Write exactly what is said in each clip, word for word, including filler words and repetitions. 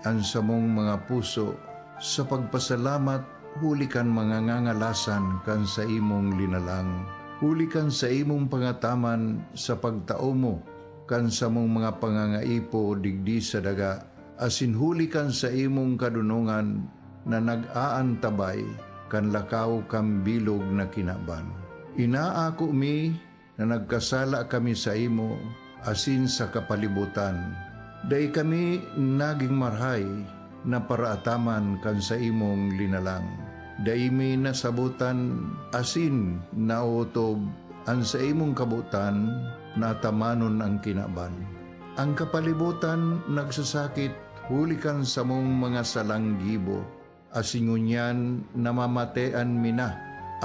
an samong mga puso sa pagpasalamat huli kan mga ngangalasan kan saimong linalang, huli kan saimong pangataman sa pagtao mo kan samong mga pangangaipo digdi sa daga, asin huli kan saimong kadonongan na nag-aantabay kan lakaw kan bilog na kinaban. Inaako mi na nagkasala kami saimo asin sa kapalibotan. Dai kami nagin marahay na paraataman kan saimong linalang. Dai mi nasabotan asin naotob an saimong kabotan na atamanon an kinaban. An kapalibotan nagsasakit huli kan samong mga salang gibo, asin ngunyan namamatean mi na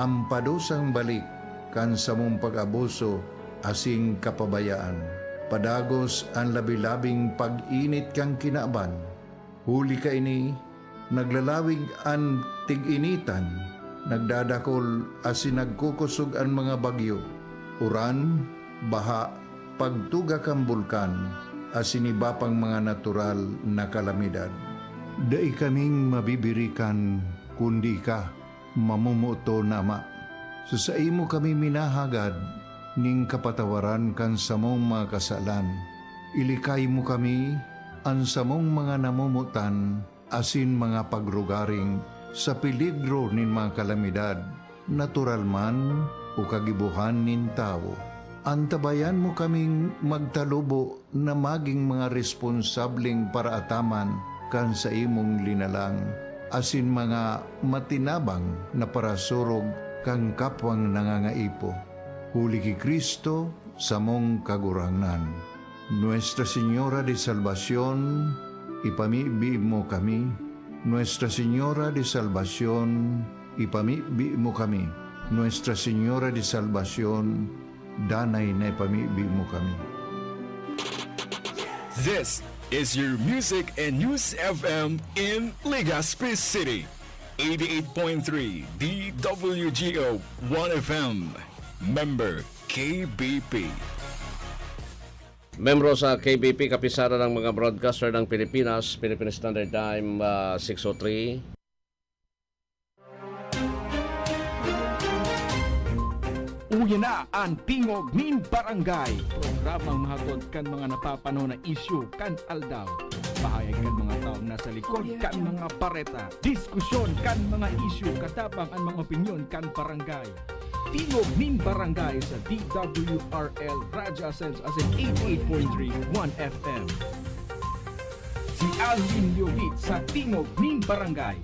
an padusang balik kan samong pag-abuso asin kapabayaan. Padagos an labi-labing pag-init kan kinaban, huli kaini, naglalawig an tig-initan, nagdadakol asin nagkukosog an mga bagyo, uran, baha, pagtuga kan bulkan, asin iba pang mga natural na kalamidad. Dai kaming mabibirikan, kundi ika, mamomoton na Ama. Sa saimo kami minahagad nin kapatawaran kan samong mga kasalan. Ilikay mo kami, an samong mga namomotan, asin mga pagrugaring sa peligro nin mga kalamidad, natural man o kagibohan nin tawo. Antabayan mo kaming magtalubo na magin mga responsableng paraataman kan saimong linalang, asin mga matinabang na parasurog kan kapwang nangangaipo. Huli ki Cristo, samong Kagurangnan. Nuestra Señora de Salvacion, ipamibi mo kami. Nuestra Señora de Salvacion, ipamibi mo kami. Nuestra Señora de Salvacion, danay na ipamibi mo kami. This is your Music and News F M in Legazpi City. eighty-eight point three D W G O one F M. Member K B P. Membro sa K B P, Kapisanan ng mga Broadcaster ng Pilipinas, Philippine Standard Time, ah, six oh three. Uya na an Tingog nin Barangay, programang mahatod kan mga napapanahon na isyu kan aldaw. Pahayag kan mga taong nasa likod kan mga bareta, diskusyon kan mga isyu, katabang an mga opinyon kan barangay. Tingog nin Barangay sa D W R L Radyo Asenso asin eighty-eight point three one F M. Si Alvin Leovit sa Tingog nin Barangay.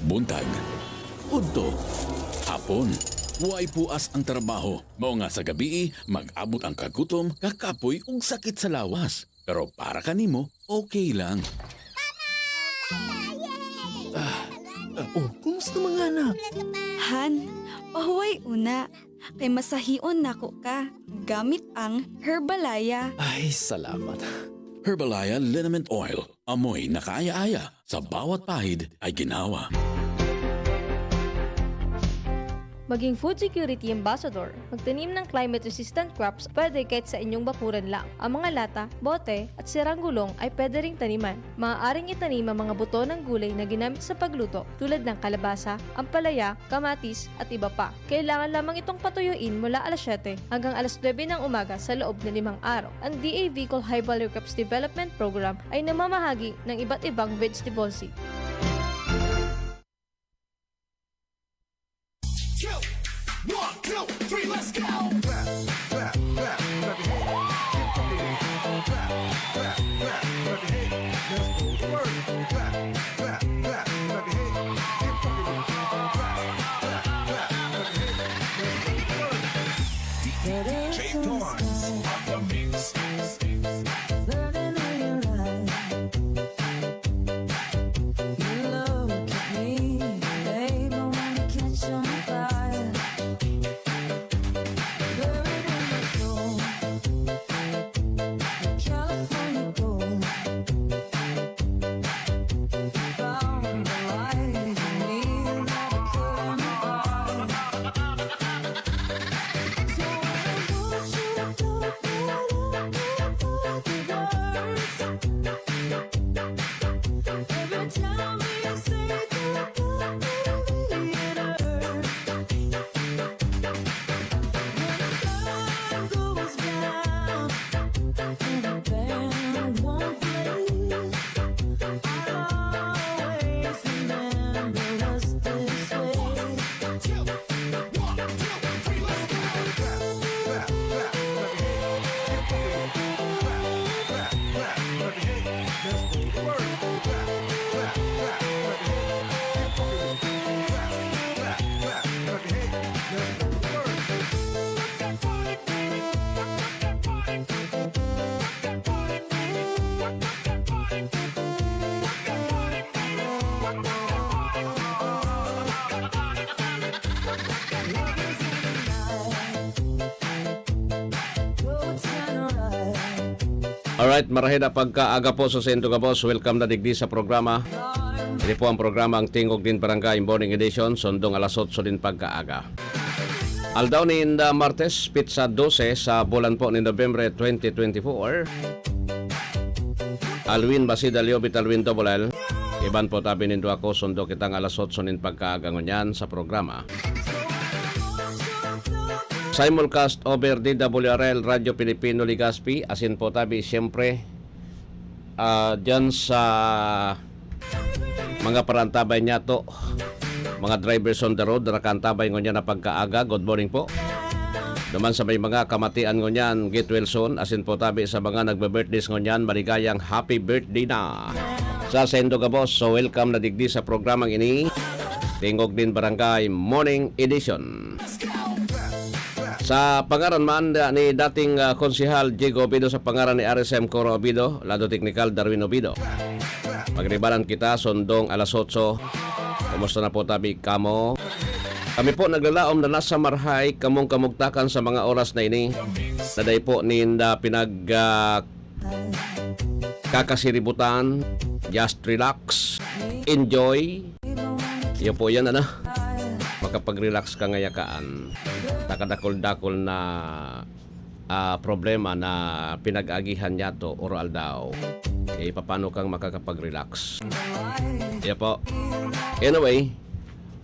Buntag, udto, hapon, way puas ang trabaho. Mao nga sa gabii, mag-abot ang kagutom, kakapoy ug sakit sa lawas. Pero para kanimo, okay lang. Oh, kumusta mga anak? Han, pahuway una, kay masahion nako ka gamit ang Herbalaya. Ay, salamat. Herbalaya Liniment Oil. Amoy na kaaya-aya, sa bawat pahid ay ginhawa. Maging Food Security Ambassador. Magtanim ng climate-resistant crops pwede kahit sa inyong bakuran lang. Ang mga lata, bote, at sirang gulong ay pwede ring taniman. Maaaring itanim ang mga buto ng gulay na ginamit sa pagluto tulad ng kalabasa, ampalaya, kamatis, at iba pa. Kailangan lamang itong patuyuin mula alas siyete hanggang alas nuebe ng umaga sa loob na limang araw. Ang D A V Col High Value Crops Development Program ay namamahagi ng iba't ibang vegetable seed. One, two, three, let's go! Clap, clap, clap, clap your hands. Keep fucking with it. Clap, clap, clap, clap your hands. Let's go to work. Clap, clap, clap, clap your hands. Keep fucking with it. Clap, clap, clap, clap your hands. Let's go to work. D J Barnes on the mix. Every time we say goodbye, it hurts. When the sun goes down and the band won't play, I'll always remember us this way. Alright, marhay na pagkaaga po sa saindo gabos. Welcome na digdi sa programa. Ini po ang programa, ang Tingog nin Barangay Morning Edition, sundong alas otso nin pagkaaga. Aldaw nin, ah, Martes, pitsa dose sa bulan po ni Nobyembre twenty twenty-four. Alwin Basida Liobit, Alwin Double L. Iban po tabi nindo ako, sundo kitang alas otso nin pagkaaga ngunyan sa programa. Simulcast over D W R L, Radyo Pilipino Legazpi, asin po tabi, siyempre, ah, dyan sa mga parantabay niyato, mga drivers on the road, nakaantabay ngunyan na pagkaaga. Good morning po. Duman sa may mga kamatian ngunyan, get well soon. Asin po tabi sa mga nagbe-birthdays ngunyan, maligayang happy birthday na. Sa saindo gabos, so welcome na digdi sa programang ini, Tingog nin Barangay Morning Edition. Sa pangaran man da-, ni dating, ah, Konsehal Diego Obido, sa pangaran ni R S M Coro Obido, lado teknikal Darwin Obido. Magribalan kita, sundong alas otso. Kumusta na po tabi kamo? Kami po naglalaom na nasa marhay, kamong kamugtakan sa mga oras na ini. Naday po ninda pinag, ah, kakasiributan, just relax, enjoy. Iyo po yan, ano? Makapag-relax ka ngayakaan. Takadakol-dakol na, ah, problema na pinag-agihan niyato, oro aldaw. Eh, paano kang makakapag-relax? Iyo po. Anyway,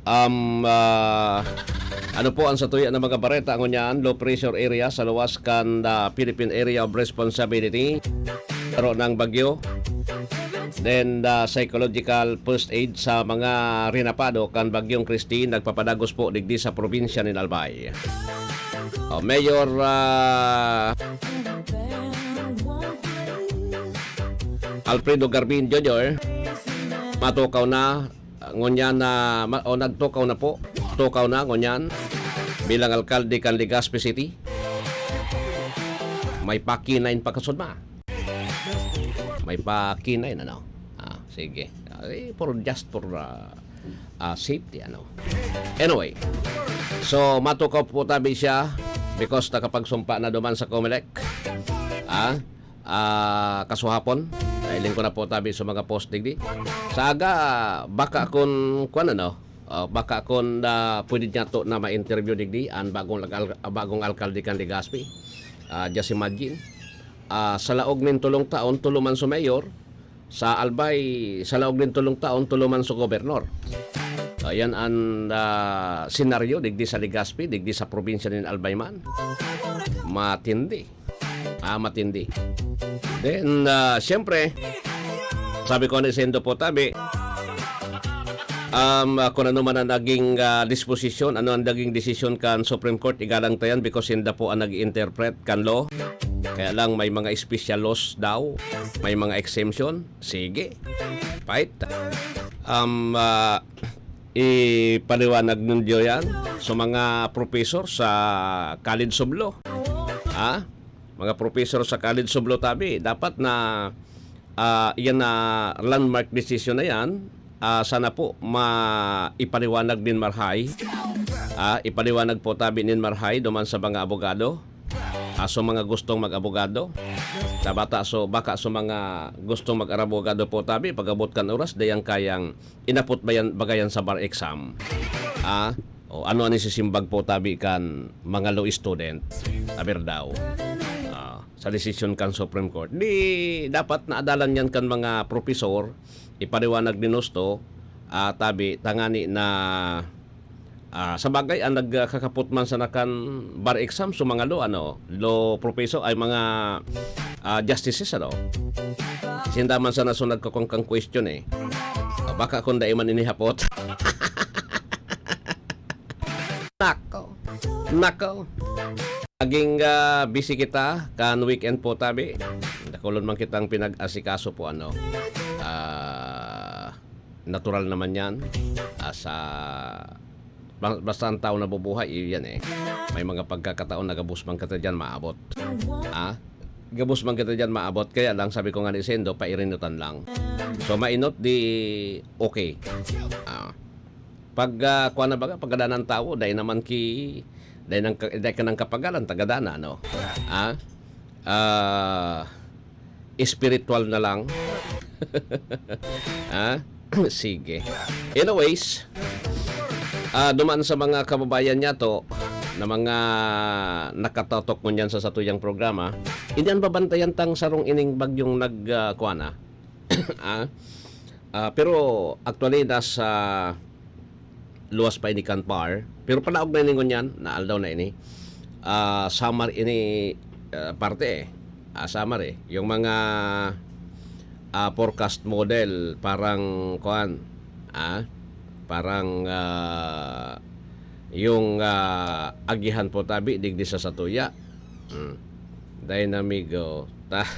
um, ah, ano po ang satuya ng mga bareta ngunyan? Low pressure area sa luwas kan, ah, Philippine Area of Responsibility. Pero ng bagyo. Then, the psychological first aid sa mga rinapado kan Bagyong Christine nagpapadagos po digdi sa probinsya nin Albay. O, Mayor, ah, Alfredo Garbin Junior, matukaw na, ngunyan na, ma-, o, nagtukaw na po. Tukaw na, ngunyan, bilang alkalde kan Legazpi City. May pa-K nine pa kasudma. May pa-K nine, ano? Ah, sige. Ah, eh, for, just for, ah, ah, safety, ano? Anyway. So, matukaw po tabi siya because nakapagsumpa na duman sa Comelec. Ah, ah, kasuhapon. Nailing ko na po tabi sa mga post digdi. Sa aga, baka kun, kwan, ano, ah, baka kun, ah, pwede niyato na ma-interview digdi ang bagong al-, bagong alkalde kan Legazpi. Ah, just imagine. Ah, sa laog nin tulong taon, tulo man sa mayor, sa Albay, sa laog nin tulong taon, tulo man sa gobernor. So, yan ang, ah, senaryo digdi sa Legazpi, digdi sa probinsya nin Albay man. Matindi. Ah, matindi. Then, ah, siyempre, sabi ko ni Sendo po tabi, um, ah, kung ano man ang naging, ah, disposisyon, ano ang naging desisyon kan Supreme Court, igalang ta yan because sinda po ang nag-interpret kan law. Kaya lang may mga special laws daw, may mga exemption. Sige. Fight. Um, ah, ipaliwanag ninyo yan sa mga professor sa College of Law. Ha? Mga professor sa College of Law tabi, dapat na, ah, yan na landmark decision na yan, ah, sana po ma-, ipaliwanag nin marhay. Ah, ipaliwanag po tabi nin marhay duman sa mga abogado. Ah, so mga gustong mag-abogado, sa bata, so baka so mga gustong mag-abogado po tabi, pag-abot kan oras, dayang kayang inapot bayan, bagayan sa bar exam. Ah, o ano ang isisimbag po tabi kan mga law student? Aber daw. Ah, sa desisyon kan Supreme Court. Di dapat naadalan yan kan mga propesor, ipaliwanag ni Nosto, ah, tabi, tangani na, ah, sa bagay, ang nagkakapot man sana kan bar exam, so mga law, ano, law professor, ay mga, ah, justices, ano. Sinda man sana so nagkakong kang question, eh. Ah, baka kung dai man inihapot. Nako. Nako. Naging, ah, busy kita kan weekend po, tabi. Dakulon man kitang pinag-asikaso po, ano. Ah, natural naman yan. Ah, sa, ba-, basta ang tao nabubuhay, iyo yan eh. May mga pagkakataon na gabos man kita dyan maabot. Ah? Gabos man kita dyan maabot. Kaya lang, sabi ko nga ni Sendo, pairinutan lang. So, mainot, di okay. Ah. Pag, ah, kuwan na baga, pagkadanan tawo, dai naman ki, dai nang ka-, dai ka nang kapagalan, tagadan na, ano? Ah? Ah, espiritual na lang. Ah? Sige. Anyways, ah, duman sa mga kababayan niya to, na mga nakatatok ngunyan sa satuyang programa, ini an babantayan tang sarong ining bagyong nag, ah, kuwan na. Ah? Ah, pero actually, nasa luwas pa ini kan bar. Pero palaog na ini ngunyan, na aldaw na ini. Ah, summer ini, ah, parte eh. Ah, summer eh. Yung mga, ah, forecast model, parang, kuwan, ah, parang, ah, yung, ah, agihan po tabi, digdi sa satuya. Hmm. Dai na, amigo. Ta-,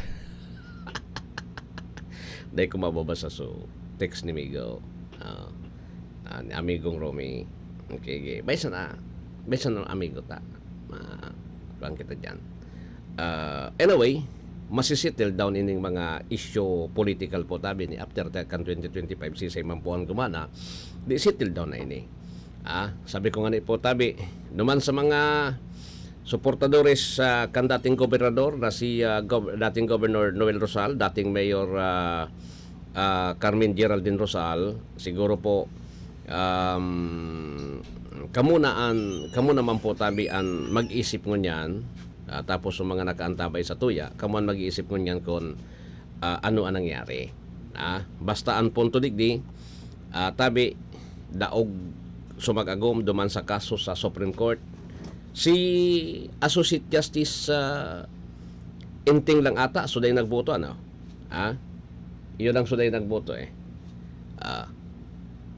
dai ko mababasa so text ni Migo. Ah, ah, ni Amigong Romy. Okay, okay. Bay sana, bay sana amigo ta. Ma-, kuwan kita dyan. Ah, anyway, masisettle down ining mga issue political po tabi ni after ta-, kan twenty twenty-five, sisay man po ang gumana, di settle down na ini. Ah, sabi ko nga ni po tabi, duman sa mga suportadores sa kan dating gobernador na si, ah, gov-, dating Governor Noel Rosal, dating Mayor, ah, ah, Carmen Geraldine Rosal, siguro po, um, kamo na an, kamo naman po tabi an mag-isip ngunyan, ah, tapos yung mga nakaantabay sa tuya, kamo an mag-iisip ngunyan kun, ah, ano ang nangyari. Ah, basta ang punto digdi, ah, tabi, daog sumag-agom duman sa kaso sa Supreme Court. Si Associate Justice, ah, Enting lang ata, suday nagboto, ano? Ha? Iyon ang suday nagboto, eh. Ah,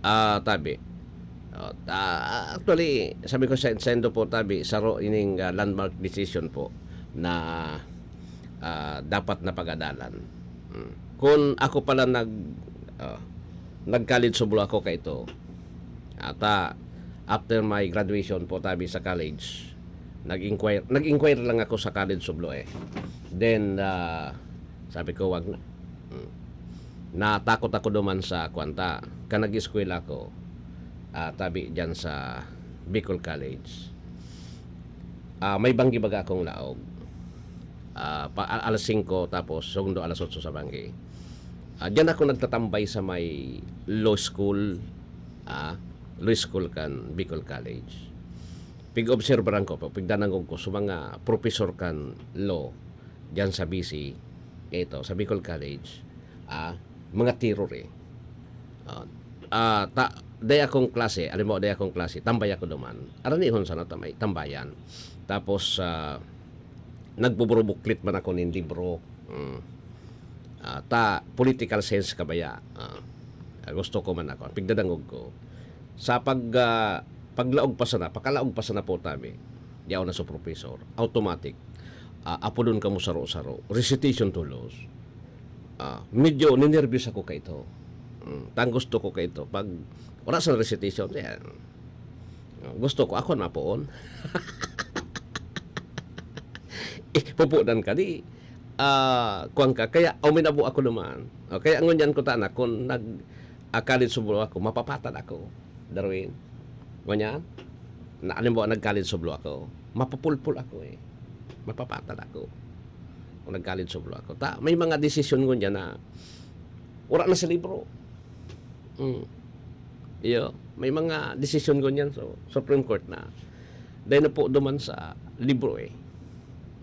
ah, tabi. Oh, ah, actually, sabi ko sa Sendo po, tabi, saro ining, ah, landmark decision po na, ah, dapat na pag-adalan. Hmm. Kung ako pala nag-, ah, nag-college sublo ako kaito, ata, after my graduation po, tabi, sa college, nag-inquire, nag-inquire lang ako sa college sublo, eh. Then, ah, sabi ko, "Wag na." Hmm. Natakot ako duman sa kwanta. Kan nag-eskwela ako, ah, tabi dyan sa Bicol College. Ah, may banggi baga akong laog. Ah, pa, a-, alas singko, tapos sundo alas otso sa banggi. Ah, diyan ako nagtatambay sa may law school, ah, law school kan Bicol College. Pig-obserbaran ko, pigdanangog ko sa mga professor kan law diyan sa B C, ito, sa Bicol College, ah, mga terror eh. Ah, ah, ta-, day akong klase, alam mo, day akong klase, tambay ako duman. Aranihon sana ta may tambayan. Tapos, ah, nagbuburubuklit man ako nin libro. Mm. Ah, ta, political science ka baya. Ah, gusto ko man ako. Pigdadangog ko. Sa pag, ah, paglaog pa sana, pakalaog pa sana po tabi. Yaon na sa professor. Automatic. Ah, apodon kamo saro-saro. Recitation to laws. Ah, medyo ninervyos ako kaito. Mm, tang gusto ko kaito. Pag wala sa recitation, yan. Ah, gusto ko, ako na poon. Eh, pupunan ka, di, ah, kuwan ka. Kaya, uminabo ako naman. O, kaya ngunyan ko tana, kung nag-, ah, college sublo ako, mapapatad ako, Darwin. Ngunyan, na, halimbawa, nag-college sublo ako, mapupulpul ako eh. Mapapatad ako. Kung nag-college sublo ako. Ta, may mga desisyon ngunyan na wala na sa libro. Mm. Iyo, may mga desisyon ngunyan, so, Supreme Court na. Dahil na po duman sa libro eh.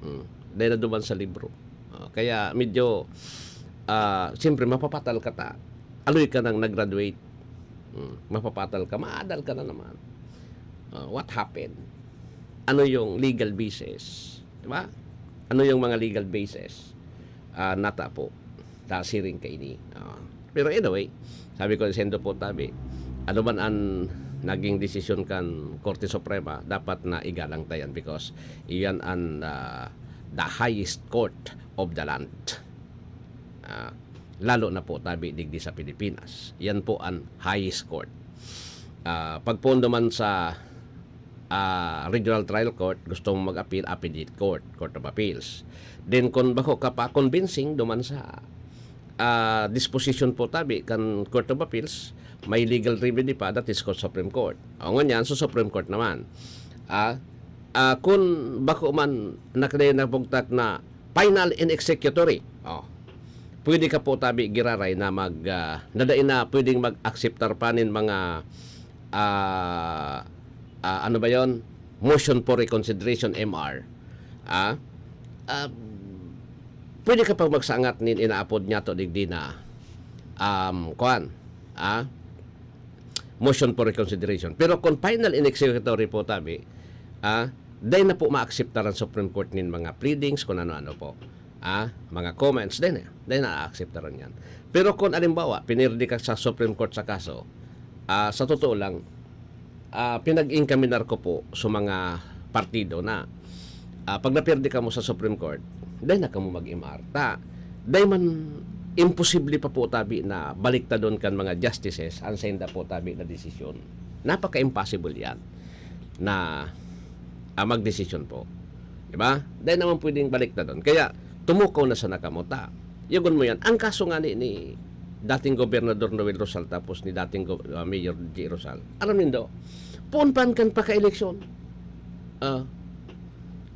Mm. dai na duman sa libro. Ah, kaya medyo, ah, siyempre mapapatal ka ta. Aloy ka nang nag-graduate. Hmm, mapapatal ka, maadal ka na naman. Ah, what happened? Ano yung legal basis? Di ba? Ano yung mga legal basis? Ah, nata po. Ta siring kaini. Ah, pero anyway, sabi ko, sendo po tabi, ano man ang naging desisyon kan Korte Suprema, dapat na igalang ta yan because iyan ang, ah, the highest court of the land. Ah, lalo na po tabi digdi sa Pilipinas. Yan po ang highest court. Ah, pagpondo man sa, ah, Regional Trial Court, gusto mo mag-appeal, Appellate Court, Court of Appeals. Then kung bako ka pa convincing duman sa, ah, disposition po tabi kan Court of Appeals, may legal remedy pa, that is called Supreme Court. O ngunyan, sa Supreme Court naman. Ah, ah, kung bako man nakre na bugtak na final and executory, oh, pwede ka po tabi giraray na mag, ah, na dai na pwedeng mag-akseptar pa nin mga, ah, ah, ano ba yon? Motion for reconsideration, M R. Ah, ah, pwede ka pang magsangat nin inaapod niya to digdi na, um, kuan, ah, motion for reconsideration. Pero kung final and executory po tabi, ah, dai na po maakseptar ang Supreme Court nin mga pleadings, kung ano-ano po. Ah, mga comments, dai na, dai na aakseptaran yan. Pero kung alimbawa, pinirdi ka sa Supreme Court sa kaso, ah, sa totoo lang, ah, pinag-inkaminar ko po sa mga partido na, ah, pag napirdi kamo sa Supreme Court, dai na kamo mag-M R. Ta, dai man imposible pa po tabi na baliktadon kan mga justices ang senda po tabi na desisyon. Napaka-impossible yan na, ah, magdesisyon po. Di ba? Dai naman pwedeng baliktadon. Kaya, tumukaw na sana kamo ta. Yagon mo yan. Ang kaso nga ni, ni dating Gobernador Noel Rosal tapos ni dating go-, ah, Mayor J. Rosal. Alam nindo, poon pa kan paka-eleksyon. Ah,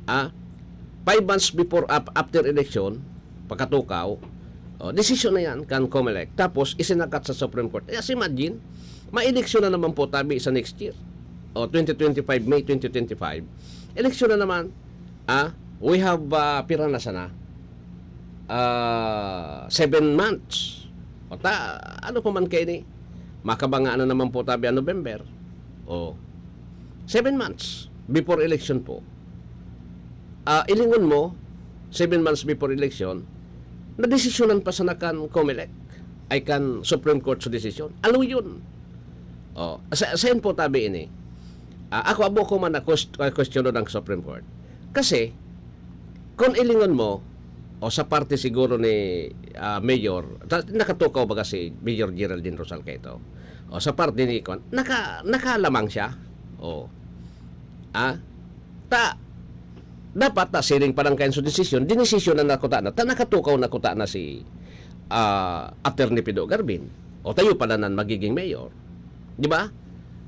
ah, five months before, ap-, after election, pagkatukaw, oh, desisyon na yan kan Comelec. Tapos, isinakat sa Supreme Court. Just imagine, may eleksyon na naman po tabi sa next year. O, twenty twenty-five, May twenty twenty-five. Eleksyon na naman. Ah, we have, ah, pira na sana? Ah, seven months. O ta, ano pa man kayo ni? Makabanga na naman po tabi ang November. O, seven months before election po. Ah, ilingon mo, seven months before election, nadesisyonan pa sana kan Comelec, ay kan Supreme Court sa desisyon. Alo yun. O, sa, saan po tabi ini? Ah, ako, abo ko man na quest-, ah, questiono ng Supreme Court. Kasi, kung ilingon mo, o sa parte siguro ni, ah, Mayor, ta-, nakatukaw baga si Mayor Geraldine Rosal kaito. O sa parte ni, kwan, naka-, nakalamang siya. O. Ah? Ta, dapat ta siring pa lang kayan sa desisyon, dinesisyon na nakuta na, ta nakatukaw na kuta na si, ah, Attorney Pido Garbin. O tayo pala nan magiging mayor. Di ba?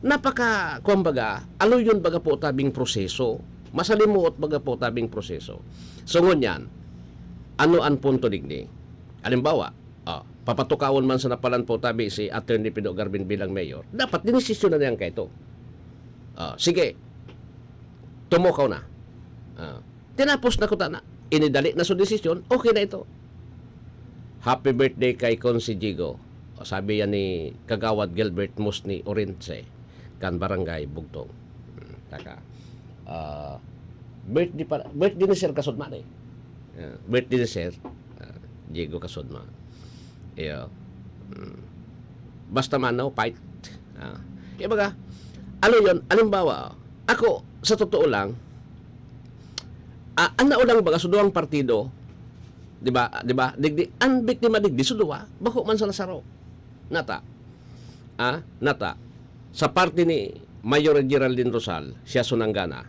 Napaka, kumbaga, aloyon baga po tabing proseso. Masalimuot baga po tabing proseso. So, ngunyan, ano ang punto digdi? Halimbawa, ah, papatukawon man sa napalan po tabi si Attorney Pido Garbin bilang mayor, dapat dinesisyon na niyang kaito. Ah, sige, tumukaw na. Ah, tinapos na kuta na. Inidali na sa desisyon, okay na ito. Happy birthday kay Consi Jigo. O, sabi yan ni Kagawad Gilbert Musni Orense, kan Barangay Bugtong. Hmm, taka. Ah, birthday pa, birthday ni Sir Kasudman eh. Ah, birthday ni Sir, ah, Diego Kasudman. Iyo. Hmm. Basta man, no, fight. Ah. Kaya baga, ano yun? Halimbawa, ako, sa totoo lang, ah, ang naulang baga sa duwang partido, di ba, di ba? Digdi, ang biktima digdi, sa duwa, bako man sa Lazaro. Nata. Ah, nata. Sa parte ni Mayor Geraldine Rosal, siya sunanggana.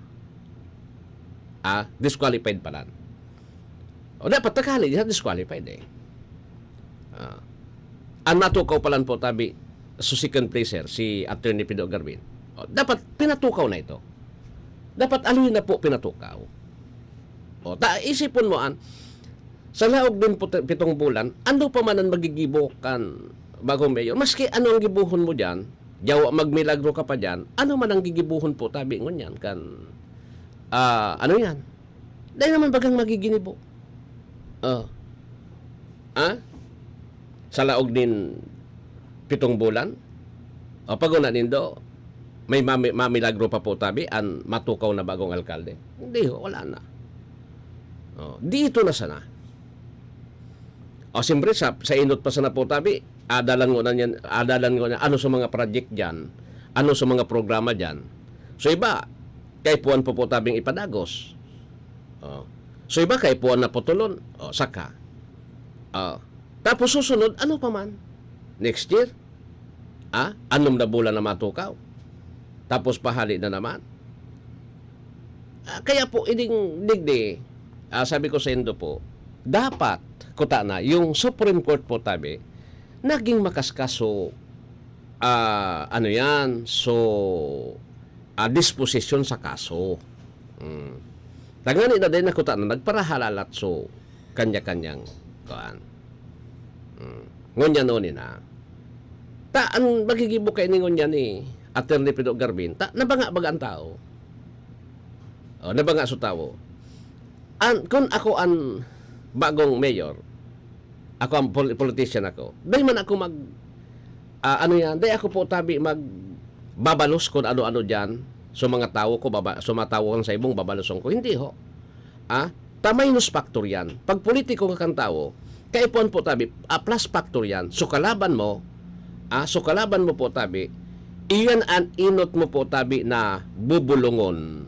Ah, disqualified palan. O, dapat nakahali siya, disqualified eh. Ah. Ang natukaw palan po, tabi, sa second placer, si Attorney Pido Garbin. O, dapat pinatukaw na ito. Dapat aloy na po pinatukaw. O, ta, isipon mo, an, sa laog din put-, pitong bulan, ano pa man ang magigibo kan bagong mayor? Maski ano ang gibuhon mo diyan, yawa magmilagro ka pa diyan, ano man ang gigibuhon po, tabi ngunyan kan, ah, ano yan? Dai naman bagang magiginibo. Oh. Ha? Sa laog nin pitong bulan? O, pag una nindo, may mami-, mamilagro pa po tabi an matukaw na bagong alkalde. Hindi ho, wala na. Oh, dito na sana. O, siyempre, sa, sa inot pa sana po tabi, adalan ko na niyan, adalan ko na ano sa mga project diyan, ano sa mga programa diyan. So, iba, kaipuhan po po tabing ipadagos. Oh. So, iba, kaipuhan na putulon. O, saka. Oh. Tapos susunod, ano pa man? Next year? Ah, anom na bulan na matukaw. Tapos pahali na naman. Ah, kaya po, ining digdi, ah, sabi ko sa Indo po, dapat, kuta na, yung Supreme Court po, tabi, naging makaskas. So, ah, ano yan? So, ah, disposisyon sa kaso. Mm. Tangani na din na kuta na nagparahalalat. So, kanya-kanyang kuan. Mm. Ngunyan oni na. Ta, ang magigibo kaini ngunyan ni Attorney Pido Garbin, ta, nabanga-baga ang tao. O, nabanga sa tao. An, kun ako an bagong mayor, ako ang pol-, politician ako, dai man ako mag, ah, ano yan, dai ako po tabi magbabalos kun ano-ano diyan. So, mga tawo ko, baba-, so, mga tawo kan sa ibong, babaloson ko. Hindi ho. Ah, ta minus factor yan. Pag politiko ka kan tawo, kaipuhan po tabi, ah, plus factor yan. So, kalaban mo, ah, so, kalaban mo po tabi, iyan an inot mo po tabi na bubulungon.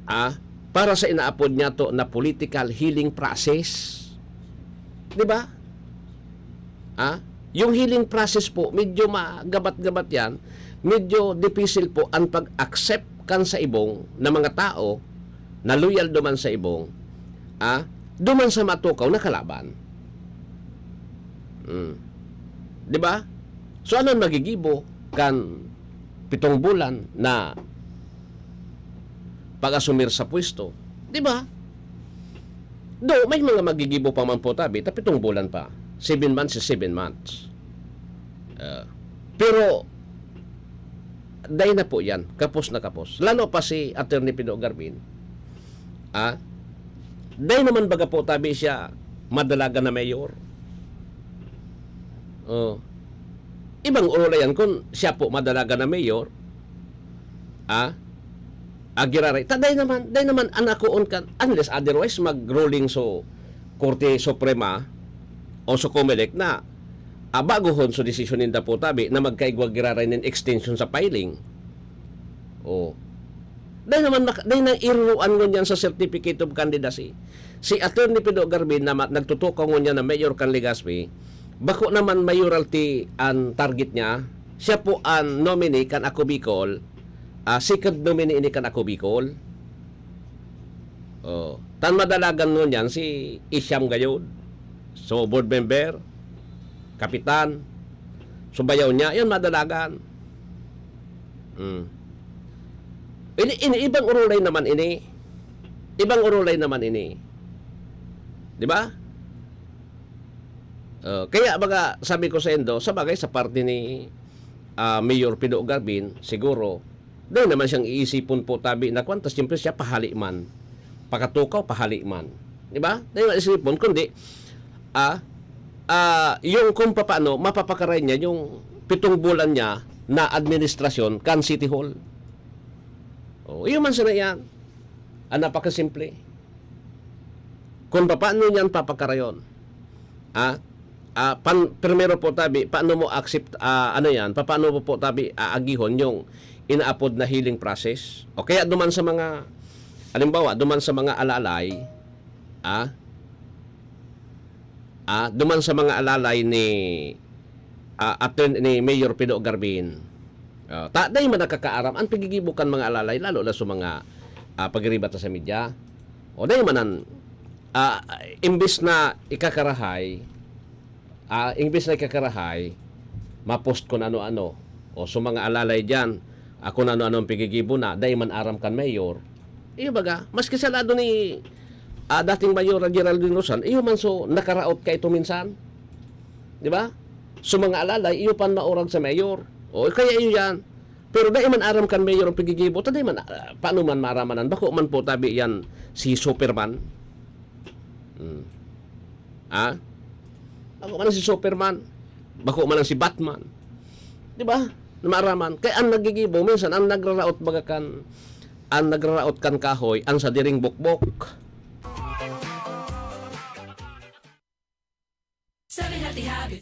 Ah, para sa inaapod niya to na political healing process. Di ba? Ah, yung healing process po, medyo magabat-gabat yan. Medyo dipisil po ang pag-accept kan sa ibong na mga tao na loyal duman sa ibong, ah, duman sa matukaw na kalaban. Mm. Di ba? So, ano ang magigibo kan pitong bulan na pag-asumir sa pwesto? Di ba? Do, may mga magigibo pa man po tabi, ta pitong bulan pa. Seven months is seven months. Ah, pero, dai na po yan. Kapos na kapos. Lalo pa si Attorney Pido Garbin. Ah, dai naman baga po tabi siya madalagan na mayor. Oh. Ibang orolayan kun siya po madalagan na mayor. Ah, agiraray. Ta, dai naman, dai naman an akoon kan, unless otherwise, mag-ruling so Korte Suprema o so Comelec na, ah, bagohon so desisyon ninda po tabi na magkaigwa giraray nin extension sa filing. Oh. Dai naman mak-, dai nang iruruan ngunyan sa certificate of candidacy. Si Attorney Pido Garbin na ma-, nagtutukaw ngunyan na mayor kan Legazpi, bako naman mayoralty an target niya. Siya po an nominee kan Ako Bicol. Ah, second nominee ini kan Ako Bicol. Oh, tan madalagan ngunyan si Isham gayod. So, board member, kapitan. So, bayaw niya, yun, madalagan. Hmm. Ini, ini, ibang urulay naman ini. Ibang urulay naman ini. Di ba? Oh, kaya baga, sabi ko sa indo, sa bagay, sa parte ni, ah, Mayor Pido Garbin, siguro, dai naman siyang iisipon po tabi na kwan, tas siyempre siya pahali man. Pakatukaw, pahali man. Di ba? Dai naman isipon, kundi, ah, ah, yung kung papaano mapapakaray niya yung pitong bulan niya na administrasyon kan City Hall. Oh, iyo man sana yan. Ang napakasimple. Kung papaano niyan papakarayon. Ah, ah, pan-, primero po tabi, paano mo accept, ah, ano yan, papaano mo po tabi aagihon yung inaapod na healing process? O kaya duman sa mga, halimbawa, duman sa mga alalay, ah, ah, duman sa mga alalay ni, ah, attorney, ni Mayor Pido Garbin. Ah, ta-, dai man nakakaaram ang pigigibo kan mga alalay, lalo na sa mga, ah, pagiriba ta sa media. O dai man an, ah, imbis na ikakarahay, ah, imbis na ikakarahay, ma-post kun ano-ano. O sa mga alalay diyan, ah, kun ano-ano ang pigigibo na, dai man aram kan mayor. Iyo baga, maski sa lado ni, ah, dating Mayor Geraldine Rosan, iyo man so nakaraot ka ito minsan. Di ba? So, mga alalay, iyo pan maurag sa mayor. O, kaya iyo yan. Pero dai man aram kan mayor ang piggigibo, ta dai man, ah, paano man maramanan? Bako man po tabi yan si Superman. Hmm. Ha? Bako man si Superman. Bako man si Batman. Di ba? Na maaraman. Kaya ang nagigibo, minsan ang nagraraot baga kan, ang nagraraot kan kahoy, ang sadiring bukbok.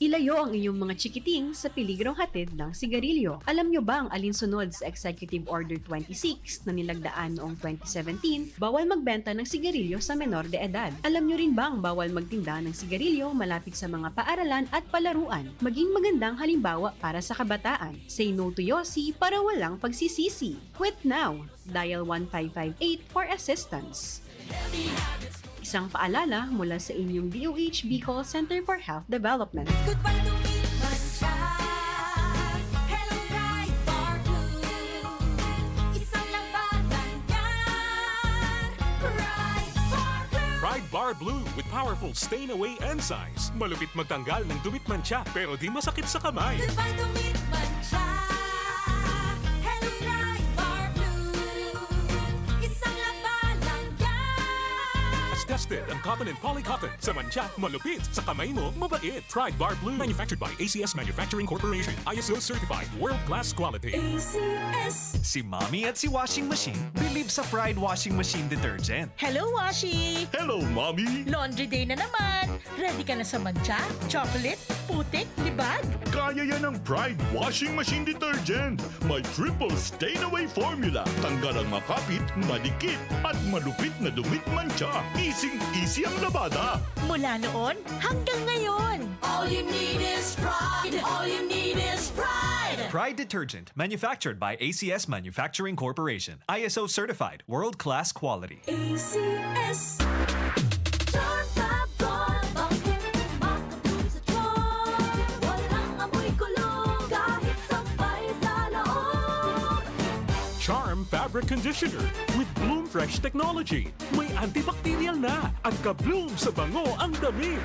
Ilayo ang inyong mga chikiting sa peligrong hatid ng sigarilyo. Alam nyo ba ang alinsunod sa Executive Order twenty-six na nilagdaan noong twenty seventeen? Bawal magbenta ng sigarilyo sa menor de edad. Alam nyo rin bang bawal magtinda ng sigarilyo malapit sa mga paaralan at palaruan? Maging magandang halimbawa para sa kabataan. Say no to Yossi para walang pagsisisi. Quit now! Dial one five five eight for assistance. Isang paalala mula sa inyong D O H Bicol Center for Health Development. Goodbye to meat mancha. Hello, Pride Bar Blue. Isang labanan yan. Pride Bar Blue. Pride Bar Blue with powerful stain away enzymes. Malupit magtanggal ng dumi at mantsa, pero di masakit sa kamay. Goodbye to meat mancha. Hello, Pride Bar Blue. Isang labanan yan. Tested ang cotton and poly cotton. Sa mantsa, malupit. Sa kamay mo, mabait. Pride Bar Blue. Manufactured by A C S Manufacturing Corporation. I S O certified. World class quality. A C S. Si Mommy at si Washing Machine believe sa Pride Washing Machine Detergent. Hello, Washi! Hello, Mommy! Laundry day na naman! Ready ka na sa mantsa, chocolate, putik, libag? Kaya yan ng Pride Washing Machine Detergent. May triple stain away formula. Tanggal ang makapit, madikit, at malupit na dumi at mantsa. Easy-easy ang labada. Mula noon hanggang ngayon! All you need is pride. All you need is pride. Pride Detergent, manufactured by A C S Manufacturing Corporation. I S O certified, world-class quality. A C S. Charm Fab Gold, bangkong makabloom sa charm. Walang amoy kulog, kahit sampay sa loob. Charm Fabric Conditioner with Bloom Fresh Technology. May antibacterial na at ka-bloom sa bango ang damit.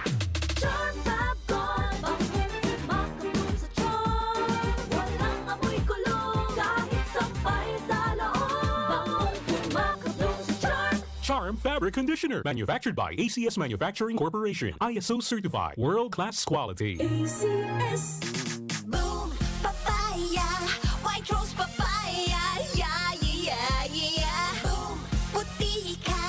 Charm Fab Gold, bangkong makabloom sa charm. Walang amoy kulog, kahit sampay sa loob. Bangkong makabloom sa charm. Charm Fabric Conditioner. Manufactured by A C S Manufacturing Corporation. I S O certified. World class quality. A C S. Boom Papaya, White Rose Papaya, yeah, yeah, yeah, yeah. Boom Puti ka,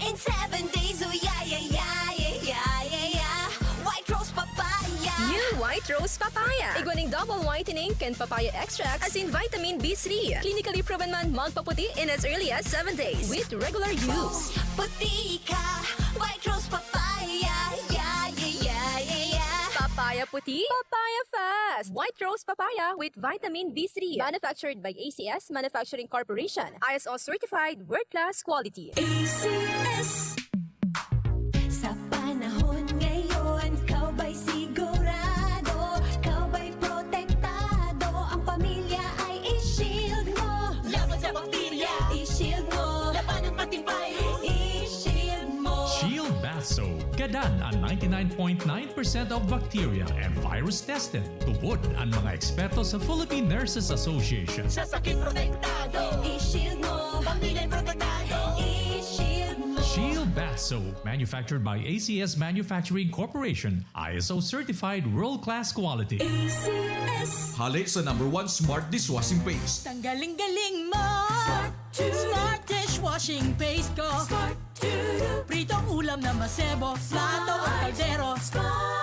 in seven days, oh yeah, yeah, yeah, yeah, yeah, yeah, yeah. White Rose Papaya. New White Rose Papaya. Igwa ning double whitening kan papaya extract asin vitamin B three. Clinically proven man magpaputi in as early as seven days with regular use. Puti ka, White Rose Papaya, yeah, yeah, yeah, yeah, yeah. Papaya puti, papaya fast. White Rose Papaya with vitamin B three. Manufactured by A C S Manufacturing Corporation. I S O certified, world class quality. A C S. Sa panahon ngayon, ikaw ba'y sigurado? Ikaw ba'y protektado? Ang pamilya ay i-shield mo. Laban sa bakterya, i-shield mo. Labanan pati virus, i-shield mo. Shield Bath Soap. Gadan ang ninety-nine point nine percent of bacteria and virus tested. Tubod ang mga eksperto sa Philippine Nurses Association. Sa sakit protektado, i-shield mo. Pamilya protektado, i-shield mo. Shield Bath Soap, manufactured by A C S Manufacturing Corporation, I S O certified world-class quality. A C S. Hale sa number one smart dishwashing paste. Tanggaling-galing mo! Smart dishwashing paste ko! Pritong ulam na masebo, plato o kaldero.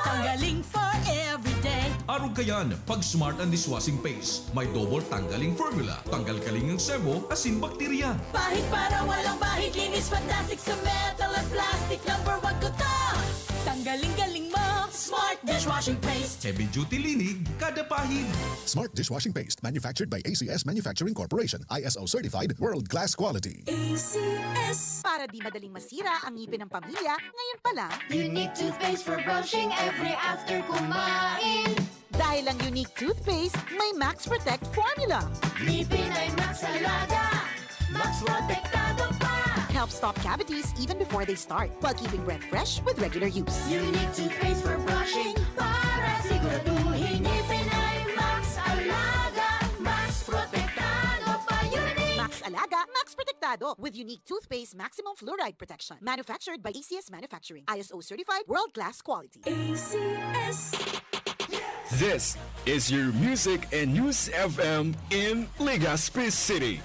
Tanggaling for everyday. Arog kayan, pag smart ang dishwashing paste. May double tanggaling formula, tanggal kaling ang sebo, asin bakterya. Pahid para walang bahid, linis fantastic sa metal at plastic. Number one ko to! Tanggaling-galing mo! Smart dishwashing paste! Heavy duty linig, kada pahid. Smart dishwashing paste, manufactured by A C S Manufacturing Corporation, I S O certified, world class quality. A C S. Para di madaling masira ang ngipin ng pamilya, ngayon pa lang. Unique toothpaste for brushing every after kumain. Dahil ang Unique Toothpaste may Max Protect Formula. Ngipin ay Max Alaga, Max Protektado pa. Helps stop cavities even before they start, while keeping breath fresh with regular use. Unique toothpaste for brushing para siguraduhin ngipin ay Max Alaga, Max Protektado. Desinfectado with unique toothpaste maximum fluoride protection. Manufactured by A C S Manufacturing. I S O certified, world-class quality. A C S. This is your music and news F M in Legazpi City.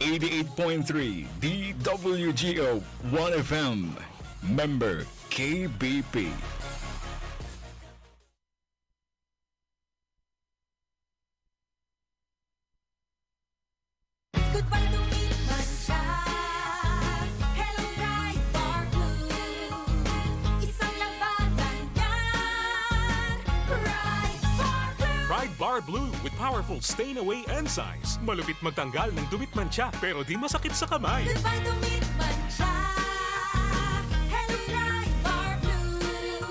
Eighty-eight point three D W G O One F M. Member K B P. Goodbye to meat mancha. Hello, Pride Bar Blue. Isang labanan yan. Pride Bar Blue. Pride Bar Blue with powerful stain away enzymes. Malupit magtanggal ng dumi at mancha, pero di masakit sa kamay. Goodbye to meat mancha. Hello, Pride Bar Blue.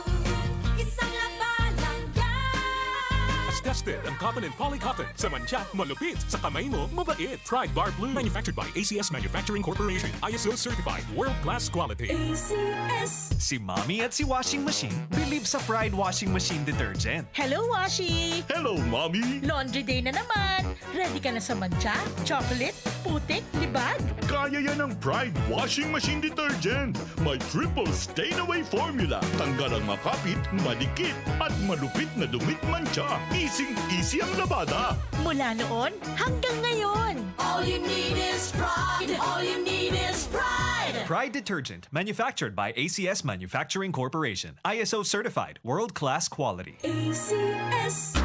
Isang labanan yan. As tested ang cotton and poly cotton. Sa mancha, malupit. Sa kamay mo, mabait. Pride Bar Blue. Manufactured by A C S Manufacturing Corporation. I S O certified. World class quality. A C S. Si Mommy at si Washing Machine believe sa Pride Washing Machine Detergent. Hello, Washi! Hello, Mommy! Laundry day na naman! Ready ka na sa mancha, chocolate, putik, libag? Kaya yan ng Pride Washing Machine Detergent. May triple stain away formula. Tanggal ang makapit, madikit, at malupit na dumi at mancha. Easing-easy ang labada. Mula noon hanggang ngayon. All you need is Pride. All you need is Pride. Pride Detergent, manufactured by A C S Manufacturing Corporation. I S O certified, world-class quality. A C S.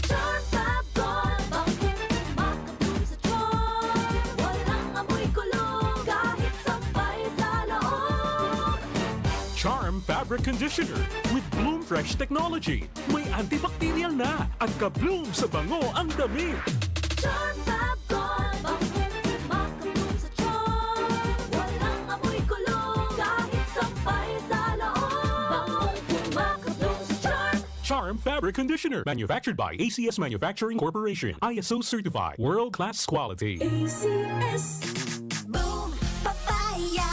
Charm Fab Gold, bangkong makabloom sa Charm. Walang amoy kulog, kahit sampay sa loob. Charm Fabric Conditioner with Bloom Fresh Technology. May antibacterial na at ka-bloom sa bango ang damit. Charm Fab Gold, bangkong makabloom sa Charm. Walang amoy kulog, kahit sampay sa loob. Bangkong makabloom sa Charm. Charm Fabric Conditioner, manufactured by A C S Manufacturing Corporation. I S O certified, world-class quality. A C S. Boom Papaya,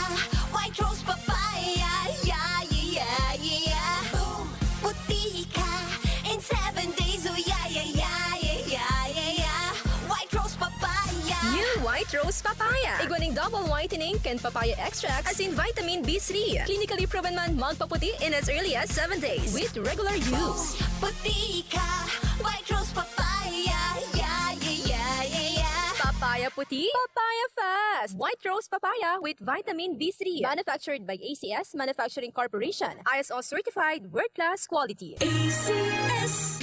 White Rose Papaya, yeah, yeah, yeah, yeah. Boom, puti ka in seven days, oh yeah, yeah, yeah. White Rose Papaya. New White Rose Papaya. Igwa nin double whitening kan papaya extract asin vitamin B three. Clinically proven man magpaputi in as early as seven days with regular use. Puti ka, White Rose Papaya. Yeah, yeah, yeah, yeah, yeah. Papaya puti, papaya fast. White Rose Papaya with vitamin B three. Manufactured by A C S Manufacturing Corporation. I S O certified, world class quality. A C S.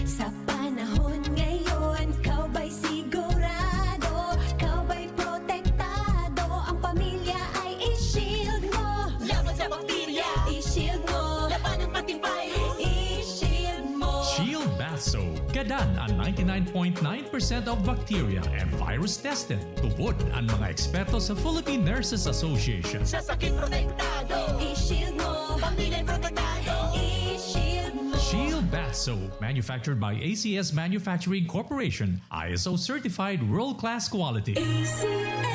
Sa panahon ngayon, ikaw ba'y sigurado? Ikaw ba'y protektado? Ang pamilya ay i-shield mo. Laban sa bakterya. I-shield mo. Labanan pati virus. I-shield mo. Shield Bath Soap. Gadan an ninety-nine point nine percent of bacteria and virus tested. Tubod an mga eksperto sa Philippine Nurses Association. Sa sakit protektado. I-shield mo. Pamilya protektado. I-shield mo. Shield Bath Soap, manufactured by A C S Manufacturing Corporation, I S O certified world-class quality. A C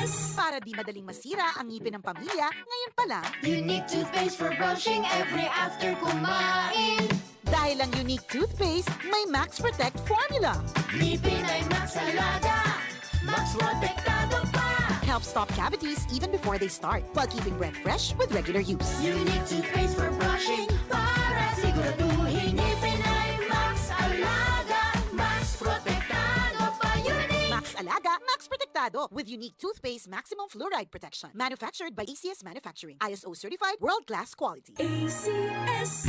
S. Para di madaling masira ang ngipin ng pamilya, ngayon pa lang. Unique toothpaste for brushing every after kumain. Dahil ang Unique Toothpaste may Max Protect Formula. Ngipin ay Max Alaga, Max Protektado pa. Helps stop cavities even before they start, while keeping breath fresh with regular use. Unique Toothpaste for brushing para siguraduhin ngipin ay Max Alaga, Max Protektado pa. Unique! Max Alaga, Max Protektado with Unique Toothpaste Maximum Fluoride Protection. Manufactured by A C S Manufacturing. I S O certified, world-class quality. A C S.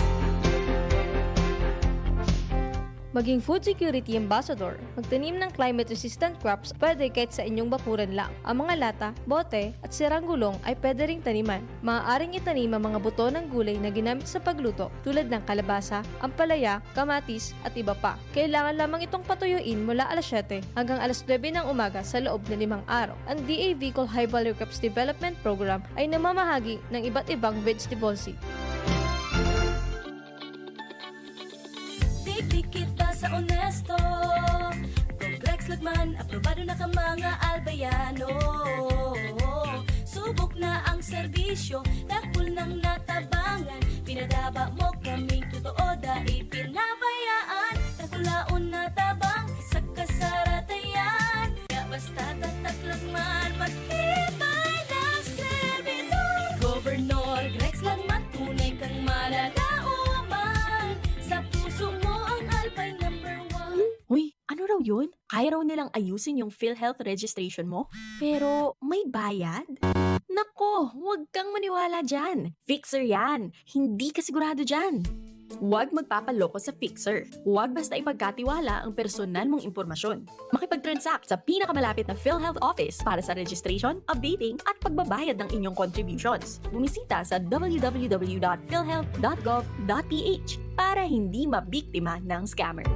Maging food security ambassador. Magtanim ng climate-resistant crops pwede kahit sa inyong bakuran lang. Ang mga lata, bote, at sirang gulong ay pwede ring taniman. Maaaring itanim ang mga buto ng gulay na ginamit sa pagluto tulad ng kalabasa, ampalaya, kamatis, at iba pa. Kailangan lamang itong patuyuin mula alas siyete hanggang alas nuebe ng umaga sa loob na limang araw. Ang D A Bicol High Value Crops Development Program ay namamahagi ng iba't ibang vegetable seed. Dikdik kita sa onesto. Complex Lagman, aprobado na ka mga Albayano. Subok na ang serbisyo, dakul nang natabangan. Pinadaba mo kaming totoo, dai pinabayaan. Dakulaon na tabang sa kasaratayan. Kaya basta tatak Lagman, mag- Yun, kaya raw nilang ayusin yung PhilHealth registration mo, pero may bayad? Nako, huwag kang maniwala dyan. Fixer yan. Hindi ka sigurado dyan. Huwag magpapaloko sa Fixer. Huwag basta ipagkatiwala ang personal mong impormasyon. Makipag-transact sa pinakamalapit na PhilHealth office para sa registration, updating, at pagbabayad ng inyong contributions. Bumisita sa w w w dot philhealth dot gov dot p h para hindi mabiktima ng scammer.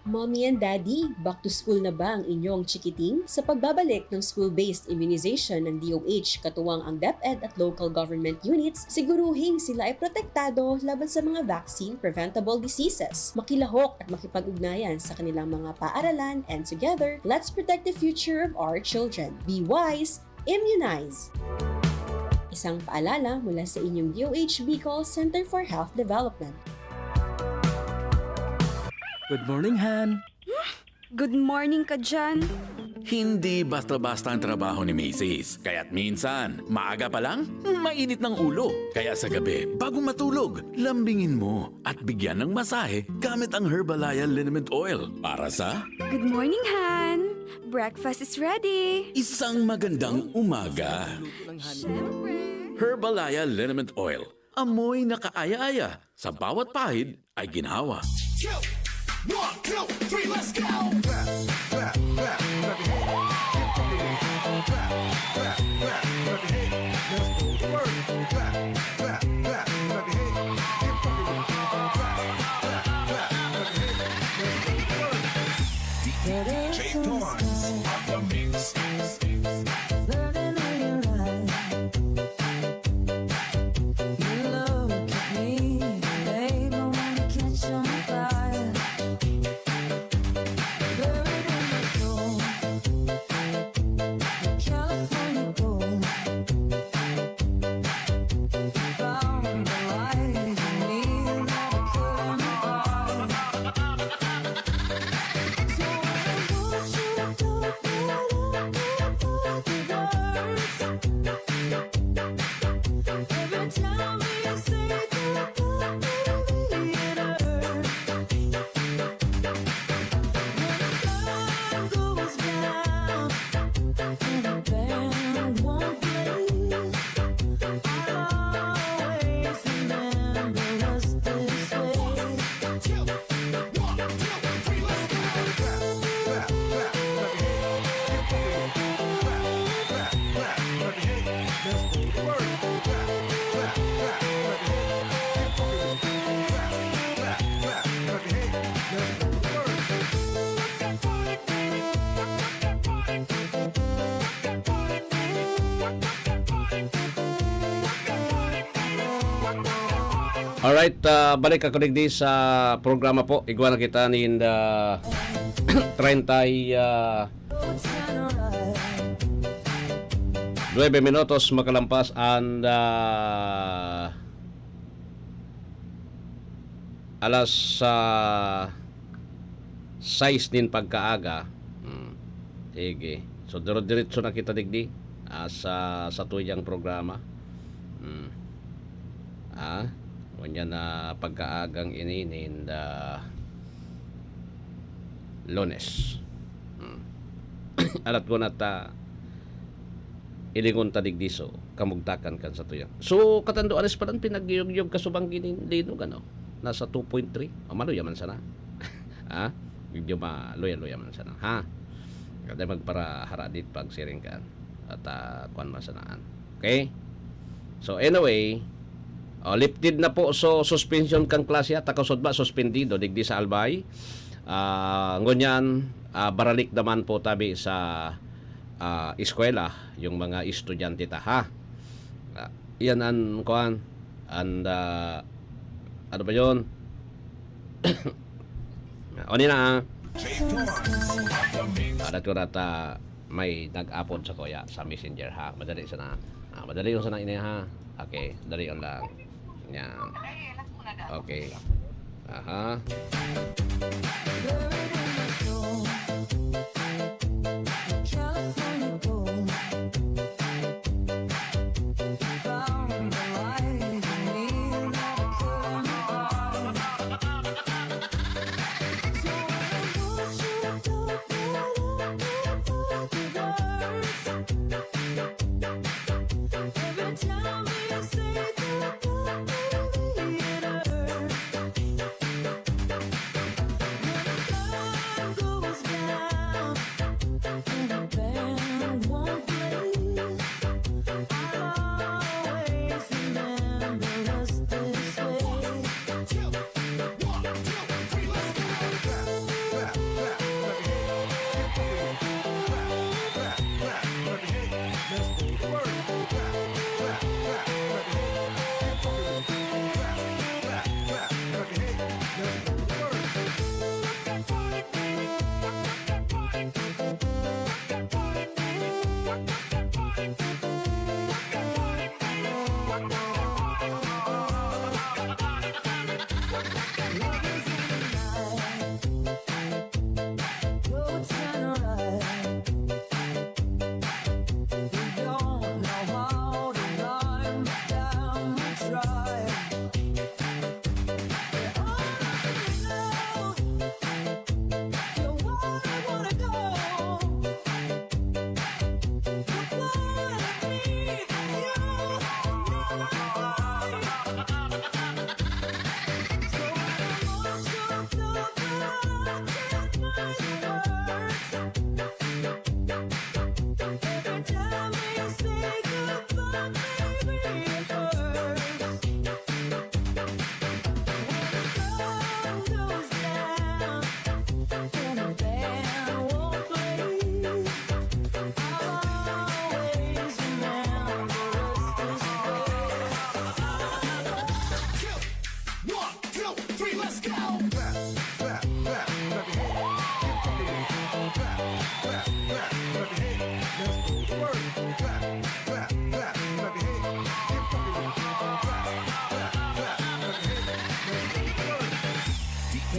Mommy and Daddy, back to school na ba ang inyong chikiting? Sa pagbabalik ng school-based immunization ng D O H, katuwang ang DepEd at local government units, siguruhing sila ay protektado laban sa mga vaccine-preventable diseases. Makilahok at makipag-ugnayan sa kanilang mga paaralan, and together, let's protect the future of our children. Be wise, immunize! Isang paalala mula sa inyong D O H Bicol Center for Health Development. Good morning, Han. Good morning ka dyan. Hindi basta-basta ang trabaho ni Misis. Kaya't minsan, maaga pa lang, mainit ng ulo. Kaya sa gabi, bago matulog, lambingin mo at bigyan ng masahe gamit ang Herbalaya Liniment Oil para sa Good morning, Han. Breakfast is ready. Isang magandang umaga. Siyempre. Herbalaya Liniment Oil. Amoy na kaaya-aya. Sa bawat pahid ay ginhawa. Two, one, two, three, let's go! Clap, clap, clap, clap your hands. Keep fucking with it. Clap, clap, clap, clap your hands. Let's go to work. Clap, clap, clap, clap your hands. Keep fucking with it. Clap, clap, clap your hands. Let's go to work. D J Torrance on the mix. Learning how you ride. You look at me, babe, I wanna catch on fire. Buried in my soul, the California gold. Found the light in me that I couldn't buy. So I want you to Alright, ah, balik ako digdi sa programa po. Igwa na kita nin ah, treinta y, ah, nuebe minutos makalampas and ah, alas ah, sais nin pagkaaga. Hmm. Sige. So, dire-diretso na kita digdi ah, sa satuyang programa. Hmm. Ah, ngunyan na pagkaagang ini nin ah, Lunes. Hmm. Alat ko na ta ilingon ta digdi so kamugtakan kan satuyang. So, katanduanes pa lang pinagyuyog-yog kasubang ginin linog, ano? Nasa two point three. O, maluya man sana. Ha? Medyo maluya-luya man sana, ha? Kada magparaharadit pag siring kan. At ah, kuwan man sanaan. Okay? So, anyway, oh, lifted na po so suspension kan klase at takasod ba suspendido digdi sa Albay. Ah, ngunyan, ah, baralik naman po tabi sa ah, eskwela yung mga estudyante ta, ha? Ah, yan ang, kuwan, and, ah, ano ba yun? O, ni na, ha? Alat ko na ta, may nag-apod sa kuya sa messenger, ha? Madali sana. Ah, madali yung sana ini, ha? Okay, dali yun lang. Yan. Okay. Aha.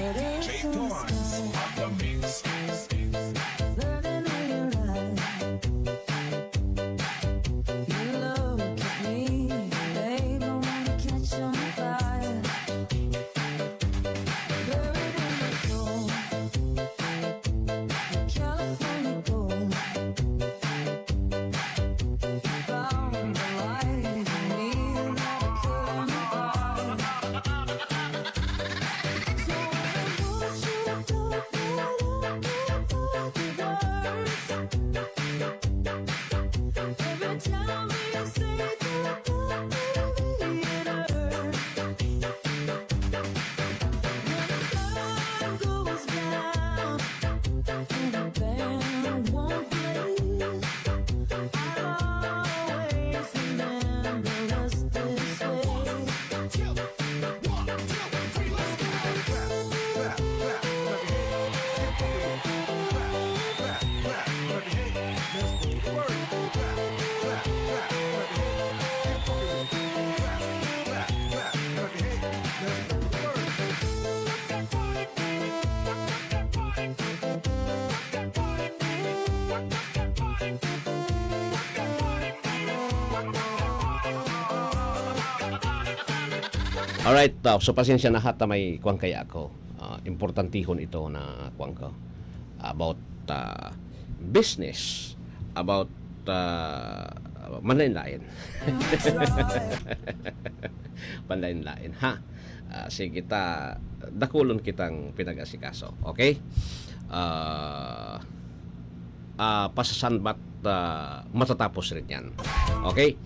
J Torrance on the mix. Burning in your eyes. You look at me, babe, I wanna catch on fire. Buried in my soul. California gold. Found the light in me that I couldn't buy. So when I want you to talk, but I can't find the words. Every time you say that, that, that, it hurts. When the sun goes down and the band won't play, I'll always remember us this way. Alright, uh, so pasensya na ha ta may kuwan kaya ako. Ah, importantihon ito na kuwan ko. About, ah, business. About, ah, manlain-lain. Manlain-lain, ha? Ah, sige ta, dakulon kitang pinag-asikaso. Okay? Ah, ah, pasasanbat, ah, matatapos rin yan. Okay?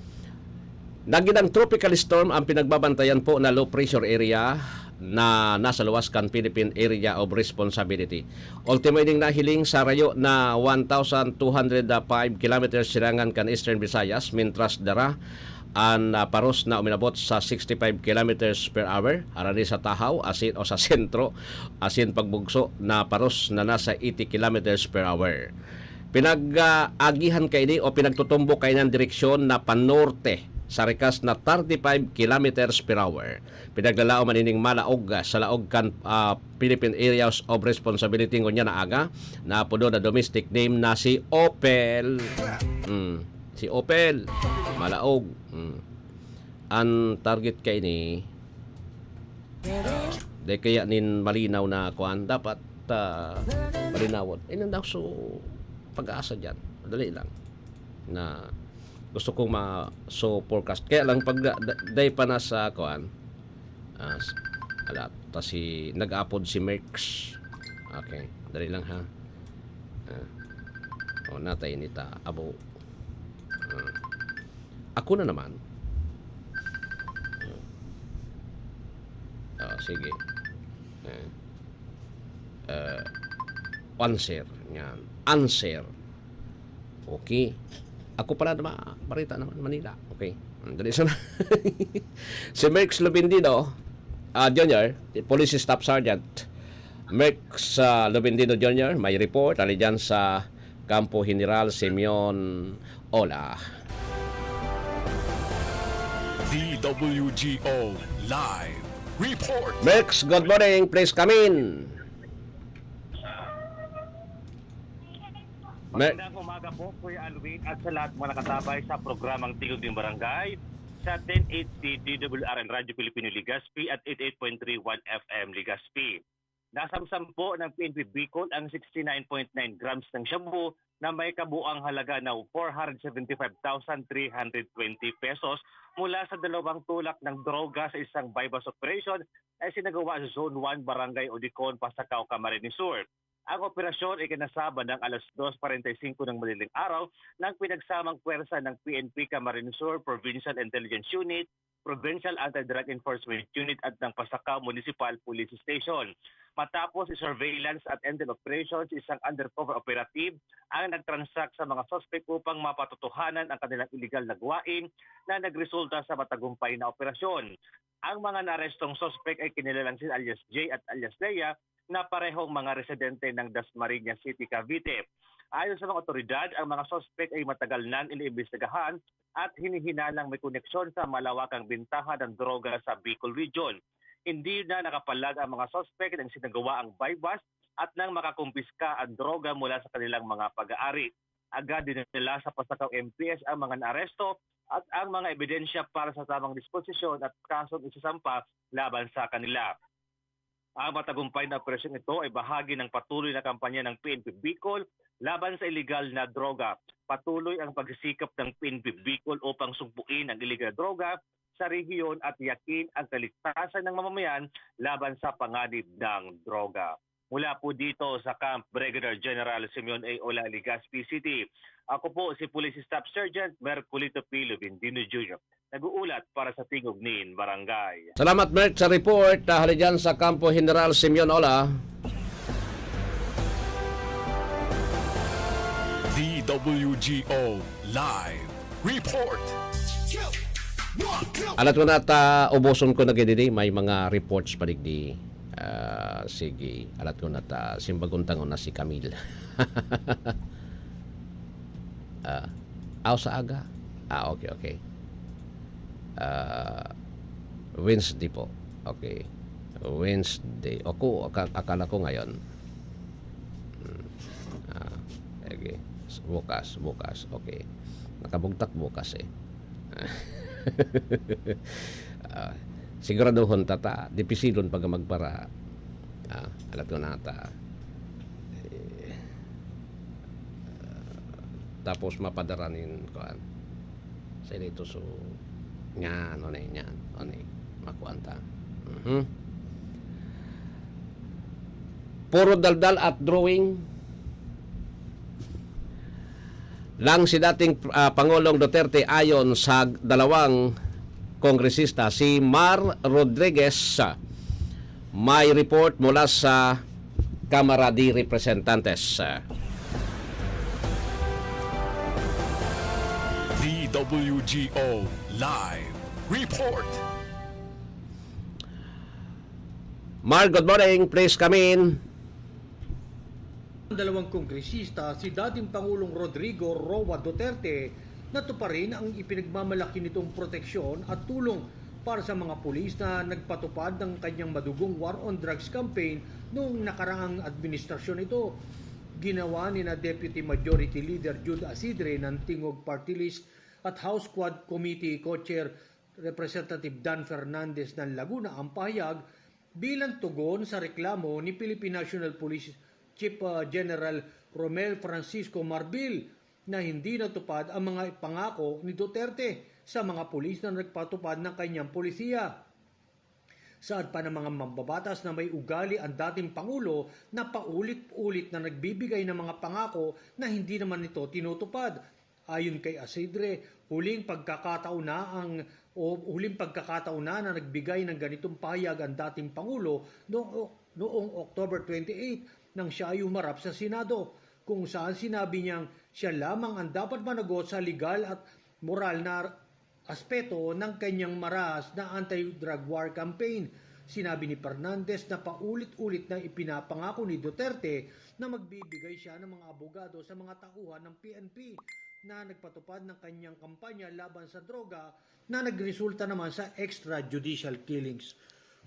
Nagidang tropical storm ang pinagbabantayan po na low pressure area na nasa luwas kan Philippine Area of Responsibility. Ultimo ining nahiling sa rayo na one thousand two hundred five kilometers silangan kan Eastern Visayas, mintras dara an, ah, paros na uminabot sa sixty-five kilometers per hour, harani sa tahaw, asin o sa sentro, asin pagbugso na paros na nasa eighty kilometers per hour. Pinag-agihan kaini o pinagtutumbok kaini an direksyon na panorte sa rikas na thirty-five kilometers per hour. Pinaglalaom man ining malaog, ah, sa laog kan, ah, Philippine Areas of Responsibility ngunyan na aga, na apodo na domestic name na si Opel. Mm, si Opel. Malaog. Mm. An target kaini, ah, di kaya nin malinaw na kuan, dapat, ah, malinawon. Ay, nandang so pag-asa dyan. Madali lang. Na gusto kong ma-, so forecast. Kaya lang pag da-, da-, day pa na sa kuan, ah, s-, ala, ta si, nag-apod si Merx. Okay, dali lang ha. Ah. O, natay nita, abo. Ah. Ako na naman. Ah. Ah, sige. Ah. Ah, answer. Yan. Answer. Okay. Ako pala naman, balita naman, Manila. Okay. Ang dali sana. Si Merx Lubindido, ah, Junior, Police Staff Sergeant Merx, ah, Lubindido Junior, may report, ali dyan sa Kampo General Simeon Ola. D W G O Live Report. Merx, good morning. Please come in. Mer- Magandang umaga po, Kuya Alwin, at sa lahat mga nakatabay sa programang Tigog ng Barangay sa ten eighty D W R N Radyo Pilipino Legazpi at eighty-eight point three one F M Legazpi. Nasamsam po ng P N P Bicol ang sixty-nine point nine grams ng shabu na may kabuang halaga na four hundred seventy-five thousand three hundred twenty pesos mula sa dalawang tulak ng droga sa isang buy-bust operation na isinagawa sa Zone one, Barangay Odicon, Pasacao, Camarines Sur. Ang operasyon ay kinasaba ng alas dos kwarenta y singko ng madaling araw ng pinagsamang pwersa ng P N P Camarines Sur Provincial Intelligence Unit, Provincial Anti-Drug Enforcement Unit at ng Pasacao Municipal Police Station. Matapos i-surveillance at intel operations, isang undercover operative ang nag-transact sa mga suspect upang mapatotohanan ang kanilang illegal na gawain na nagresulta sa matagumpay na operasyon. Ang mga naarestong suspect ay kinilalang si alias J at alias Lea na parehong mga residente ng Dasmariñas City, Cavite. Ayon sa mga otoridad, ang mga suspek ay matagal nang iniimbestigahan at hinihinalang may koneksyon sa malawakang bentahan ng droga sa Bicol Region. Hindi na nakapalag ang mga suspek nang sinagawa ang buy-bust at nang makakumpiska ang droga mula sa kanilang mga pag-aari. Agad dinala sa Pasacao M P S ang mga naaresto at ang mga ebidensya para sa tamang disposisyon at kasong isasampa laban sa kanila. Ang matagumpay na operasyong ito ay bahagi ng patuloy na kampanya ng P N P Bicol laban sa iligal na droga. Patuloy ang pagsisikap ng P N P Bicol upang sugpuin ang iligal na droga sa rehiyon at tiyakin ang kaligtasan ng mamamayan laban sa panganib ng droga. Mula po dito sa Camp Brigadier General Simeon A. Ola, Legazpi City, ako po si Police Staff Sergeant Merculito P. Lubindino Junior, nag-uulat para sa Tingog nin Barangay. Salamat, Mert, sa report. Ah, hali dyan sa Kampo General Simeon Ola. D W G O Live Report. Alat ko na ta, uboson ko na gini, may mga reports pa digdi. Ah, sige, alat ko na ta, simbagon tangon na si Camille. Ah, aw sa aga? Ah, okay, okay. Ah, Wednesday po. Okay. Wednesday. Ako, aka-, akala ko ngayon. Hmm. Ah, okay. S-, bukas, bukas. Okay. Nakabugtak bukas eh. Ah, siguraduhon ta ta. Dipisilon pag magpara. Ah, alat ko na ta. Eh, ah, tapos mapadara nin, kuan. Sa ito, so, nyan, ano eh, nyan, ano eh, makuan ta. Mhm. Puro daldal at drawing lang si dating, ah, Pangulong Duterte ayon sa dalawang kongresista, si Mar Rodriguez. May report mula sa Kamara de Representantes. D W G O Live Report. Mar, good morning. Please come in. Ang dalawang kongresista, si dating Pangulong Rodrigo Roa Duterte, natuparin ang ipinagmamalaki nitong proteksyon at tulong para sa mga pulis na nagpatupad ng kanyang madugong war on drugs campaign noong nakaraang administrasyon ito. Ginawa ni na Deputy Majority Leader Jude Asidre ng Tingog Party List at House Quad Committee Co-Chair Representative Dan Fernandez ng Laguna ang pahayag bilang tugon sa reklamo ni Philippine National Police Chief, ah, General Romel Francisco Marbil na hindi natupad ang mga pangako ni Duterte sa mga pulis na nagpatupad ng kanyang polisiya. Saad pa ng mga mambabatas na may ugali ang dating Pangulo na paulit-ulit na nagbibigay ng mga pangako na hindi naman nito tinutupad. Ayon kay Asidre, huling pagkakataon na ang, o huling pagkakataon na na nagbigay ng ganitong pahayag ang dating Pangulo noong, noong October twenty-eight nang siya ay humarap sa Senado, kung saan sinabi niyang siya lamang ang dapat managot sa legal at moral na aspeto ng kanyang marahas na anti-drug war campaign. Sinabi ni Fernandez na paulit-ulit na ipinapangako ni Duterte na magbibigay siya ng mga abogado sa mga tauhan ng P N P na nagpatupad ng kanyang kampanya laban sa droga na nagresulta naman sa extrajudicial killings.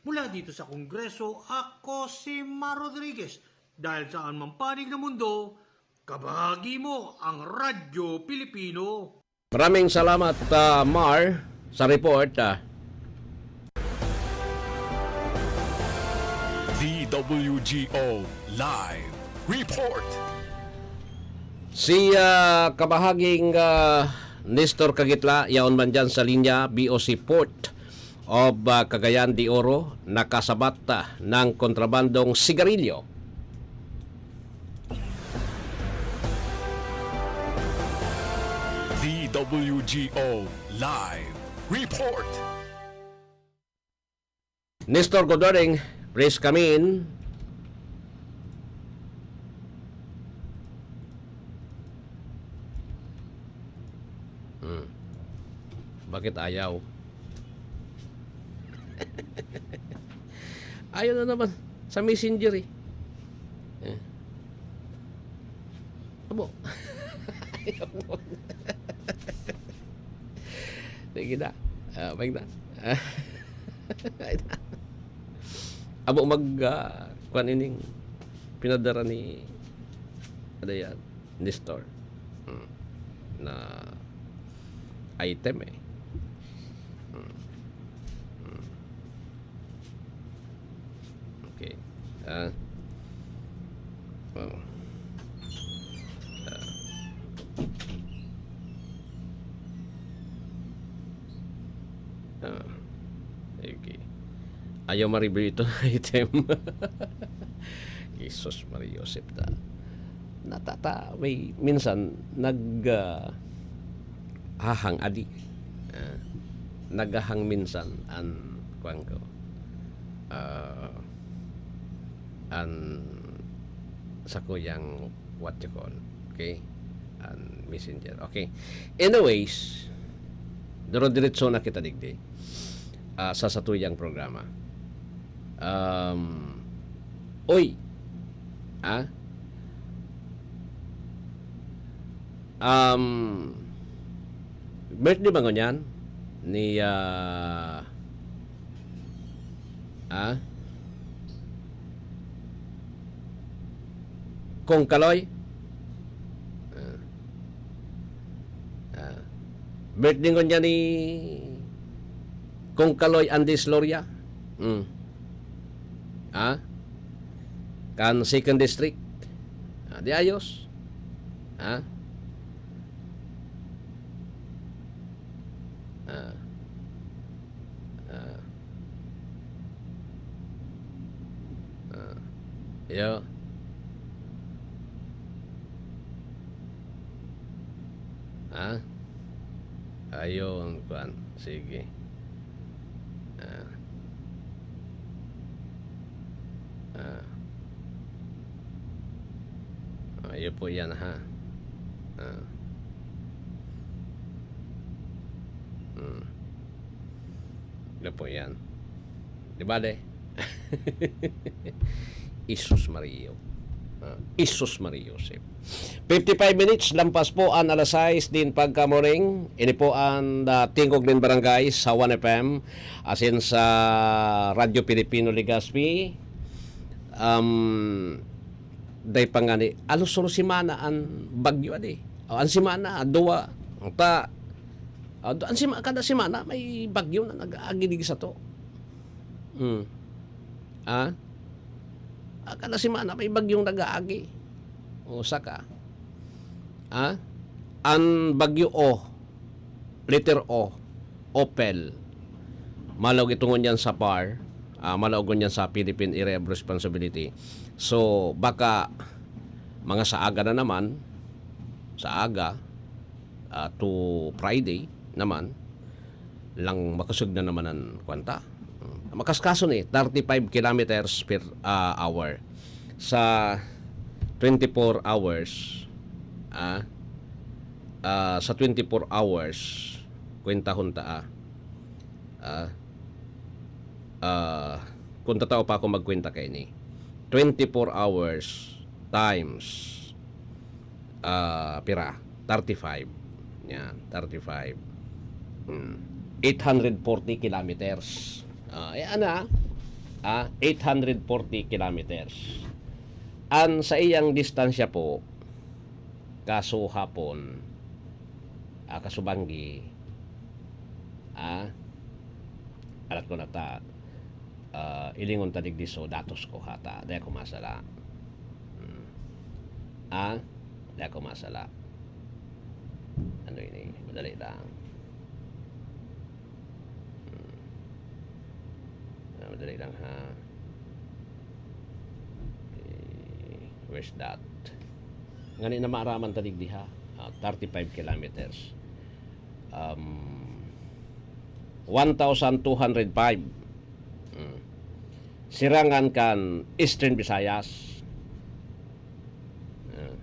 Mula dito sa Kongreso, ako si Mar Rodriguez. Dahil saan man panig na mundo, kabahagi mo ang Radyo Pilipino. Maraming salamat, ah, Mar, sa report, ah. D W G O Live Report. Si, ah, kabahaging, ah, Nestor Kagitla, yaon man dyan sa linya, B O C Port of, ah, Cagayan de Oro, nakasabat, ah, ng kontrabandong sigarilyo. D W G O Live Report. Nestor, good morning. Please come in. Hmm. Bakit ayaw? Ayaw na naman sa Messenger eh. Eh. Abo. Ayaw naman. Sige na. Ah, balik na. Ah. Abo mag, ah, kwan ining pinadara ni, ano yan, Nestor. Hmm. Na item eh. Hmm. Hmm. Okay. Ah. Oh. Ah. Ah. Okay. Ayaw ma-review itong item. Jesus Maria Josep ta. Natata-, may minsan nag, ah, hahang adi. Ah, naghahang minsan an, kuwan ko, ah, an sakuyang, what you call, okay? An messenger. Okay. Anyways, duro-diretso na kita digdi, ah, sa satuyang programa. Um, oy! Ah? Um, birthday ba ngunyan? Ni, ah, ah? Kong Kaloy? Ah. Ah. Birthday ngunyan ni Kong Kaloy Andes Loria? Hmm. Ah? Kan Second District? Ah, di ayos. Ah? Ah. Ah. Ah. Yo. Ah? Ayun, kwan. Sige. Ah. Ah. Ah, iyo po yan, ha? Ah. Hmm. Iyo po yan. Di bale? Isus Maria. Ah, Isus Maria Josep. Fifty-five minutes, lampas po an alas sais din pagka-morning. Ini po an, ah, Tingog nin Barangay sa One F M, asin sa Radyo Pilipino Legazpi. Um, dai pa ngani, alos-alos semana an bagyo adi. O, an semana, duwa. Ta, ah, an sema-, kada semana may bagyo na nag-aagi digdi sato. Hmm. Ah? Ah, kada semana may bagyong nag-aagi. O, saka. Ah? An bagyo O, letter O, Opel. Malaog ito ngunyan sa PAR, ah, malaog ngunyan sa Philippine Area of Responsibility. So, baka mga sa aga na naman, sa aga, ah, to Friday naman, lang makosog na naman an kwanta. Makaskaso ni, thirty-five kilometers per, ah, hour. Sa twenty-four hours, ah, ah, sa twenty-four hours, kwentahon ta, ah. Ah, ah, kung tatao pa ako magkwenta kaini, twenty-four hours times, ah, pira? Thirty-five. Yan, thirty-five. Hmm. Eight hundred forty kilometers. Ah, eh, ana, ah, eight hundred forty kilometers. An saiyang distansya po, kaso hapon, ah, kasubanggi, ah, alat ko na ta, ah, ilingon ta digdi so datos ko hata, di ako masala. Hmm. Ah, di ako masala. Ano ini? Madali lang. Hmm. Ah, madali lang, ha. Okay. Where's that? Ngani na maaraman ta digdi, ha? Ah, thirty-five kilometers. Um, one thousand two hundred five. Hmm. Sirangan kan Eastern Visayas. Ah.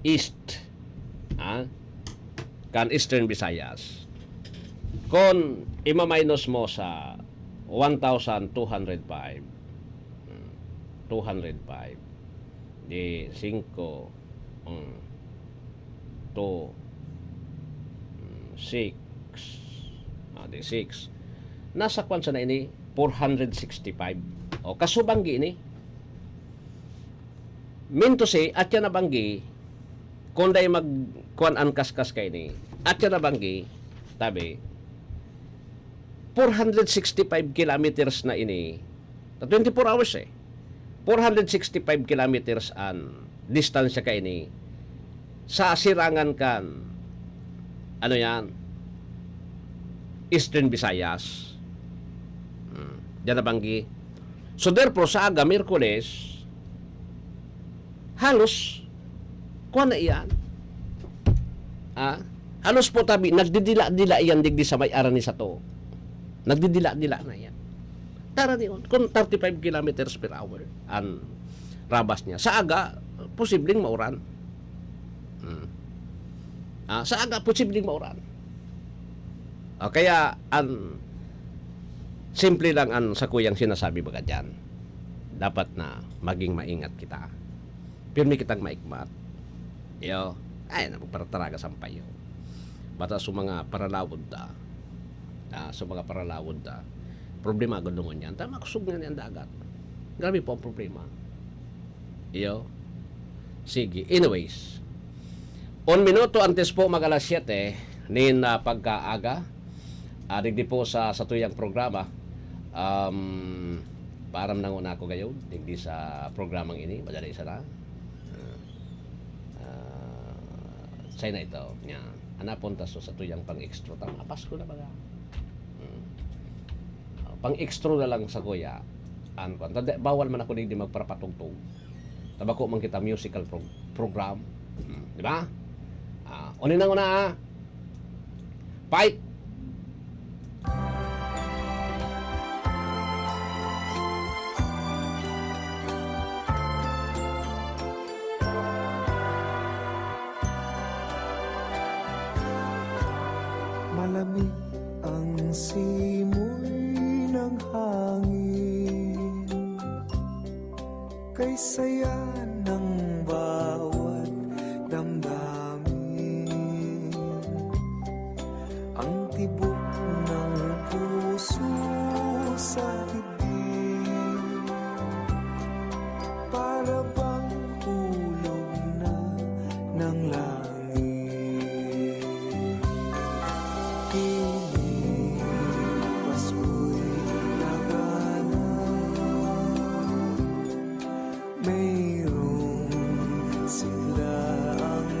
East. Ah? Kan Eastern Visayas. Kon ima-minus mo sa one thousand two hundred five, hmm, two hundred five, di singko, hmm, two, hmm, six, ah, di six. Nasa kwan sana ini, four hundred sixty-five. O, kaso banggi ini. Mean to say, atya na banggi, kung dai mag-, kuwan an kaskas kaini, atya na banggi, tabi, four hundred sixty-five kilometers na ini, sa twenty-four hours eh, four hundred sixty-five kilometers an distansya kaini sa sirangan kan, ano yan, Eastern Visayas. Hmm. Diyan na banggi. So therefore, sa aga, Miyerkules, halos, kuwan na iyan. Ah, halos po tabi, nagdidila-dila iyan digdi sa may arani sato. Nagdidila-dila na iyan. Tara niyon, kung thirty-five kilometers per hour an rabas niya. Sa aga, posibleng mauran. Hmm. Ah, sa aga, posibleng mauran. Ah, kaya, an, simple lang an sakuyang sinasabi baga diyan. Dapat na maging maingat kita. Pirmi kitang maikmat. Iyo, ay, na magparataraga sampayo. Bata sa mga paralawod da. Ah, sa mga paralawod da. Problema gud dungon yan. Tama, kusog nga niyan dagat. Grabe po ang problema. Iyo. Sige, anyways. Un minuto antes po mag alas siyete, nin, ah, pagkaaga, ah, digdi po sa satuyang programa, um, paaram na nguna ako gayon, digdi sa programang ini, madali sana. Ah, ah, say na ito, nya, hanapon ta so satuyang pang-extra ta, mga Pasko na baga. Hmm. Ah, pang-extra na lang sa kuya, an kwan. Tanda, bawal man ako digdi magparapatugtog. Tabako man kita musical pro-, program. Hmm, di ba? Ah, uni na nguna, ah. Fight! Malamig ang simoy ng hangin, kay saya ng bawat damdamin. Ang tibok ng puso sa dibdib, para bang hulog na ng langit. Ini, Pasko'y laganap, mayroong sigla ang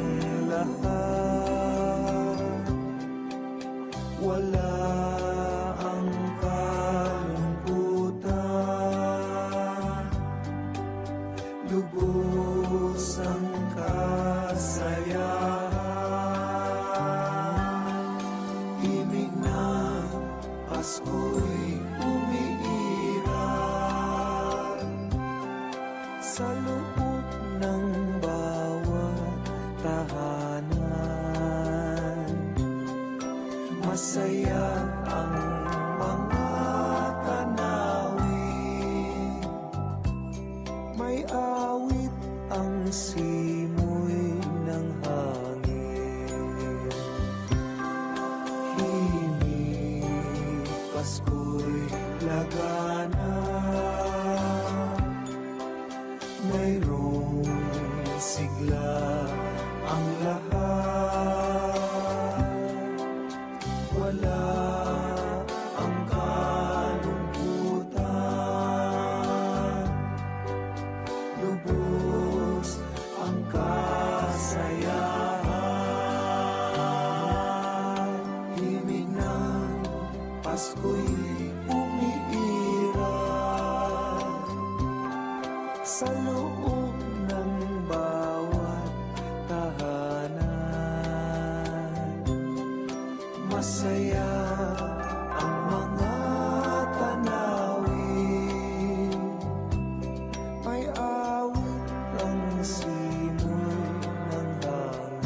lahat. Wala ang kalungkutan, lubos ang kasayahan. Himig na Pasko'y umiiral sa loob ng bawat tahanan. Masaya ang mga tanawin, may awit ang simoy ng hangin. Himig, Pasko'y laganap, mayroong sigla ang lahat. Wala ang kalungkutan, lubos ang kasayahan. Himig ng Pasko'y umiiral sa loob ng bawat tahanan. Masaya ang mga tanawin, may awit ang simoy ng hangin.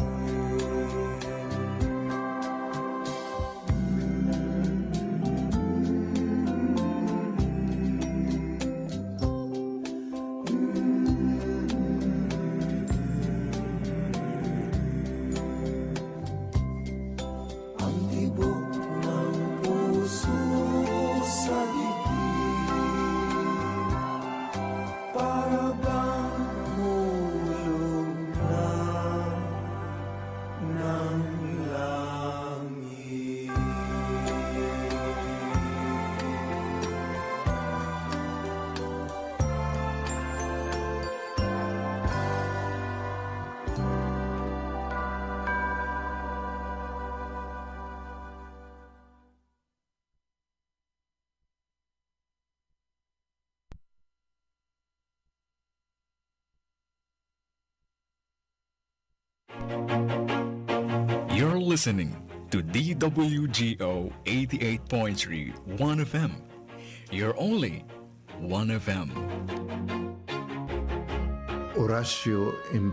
You're listening to D W G O eighty-eight point three One F M. You're only One F M. Orasyo in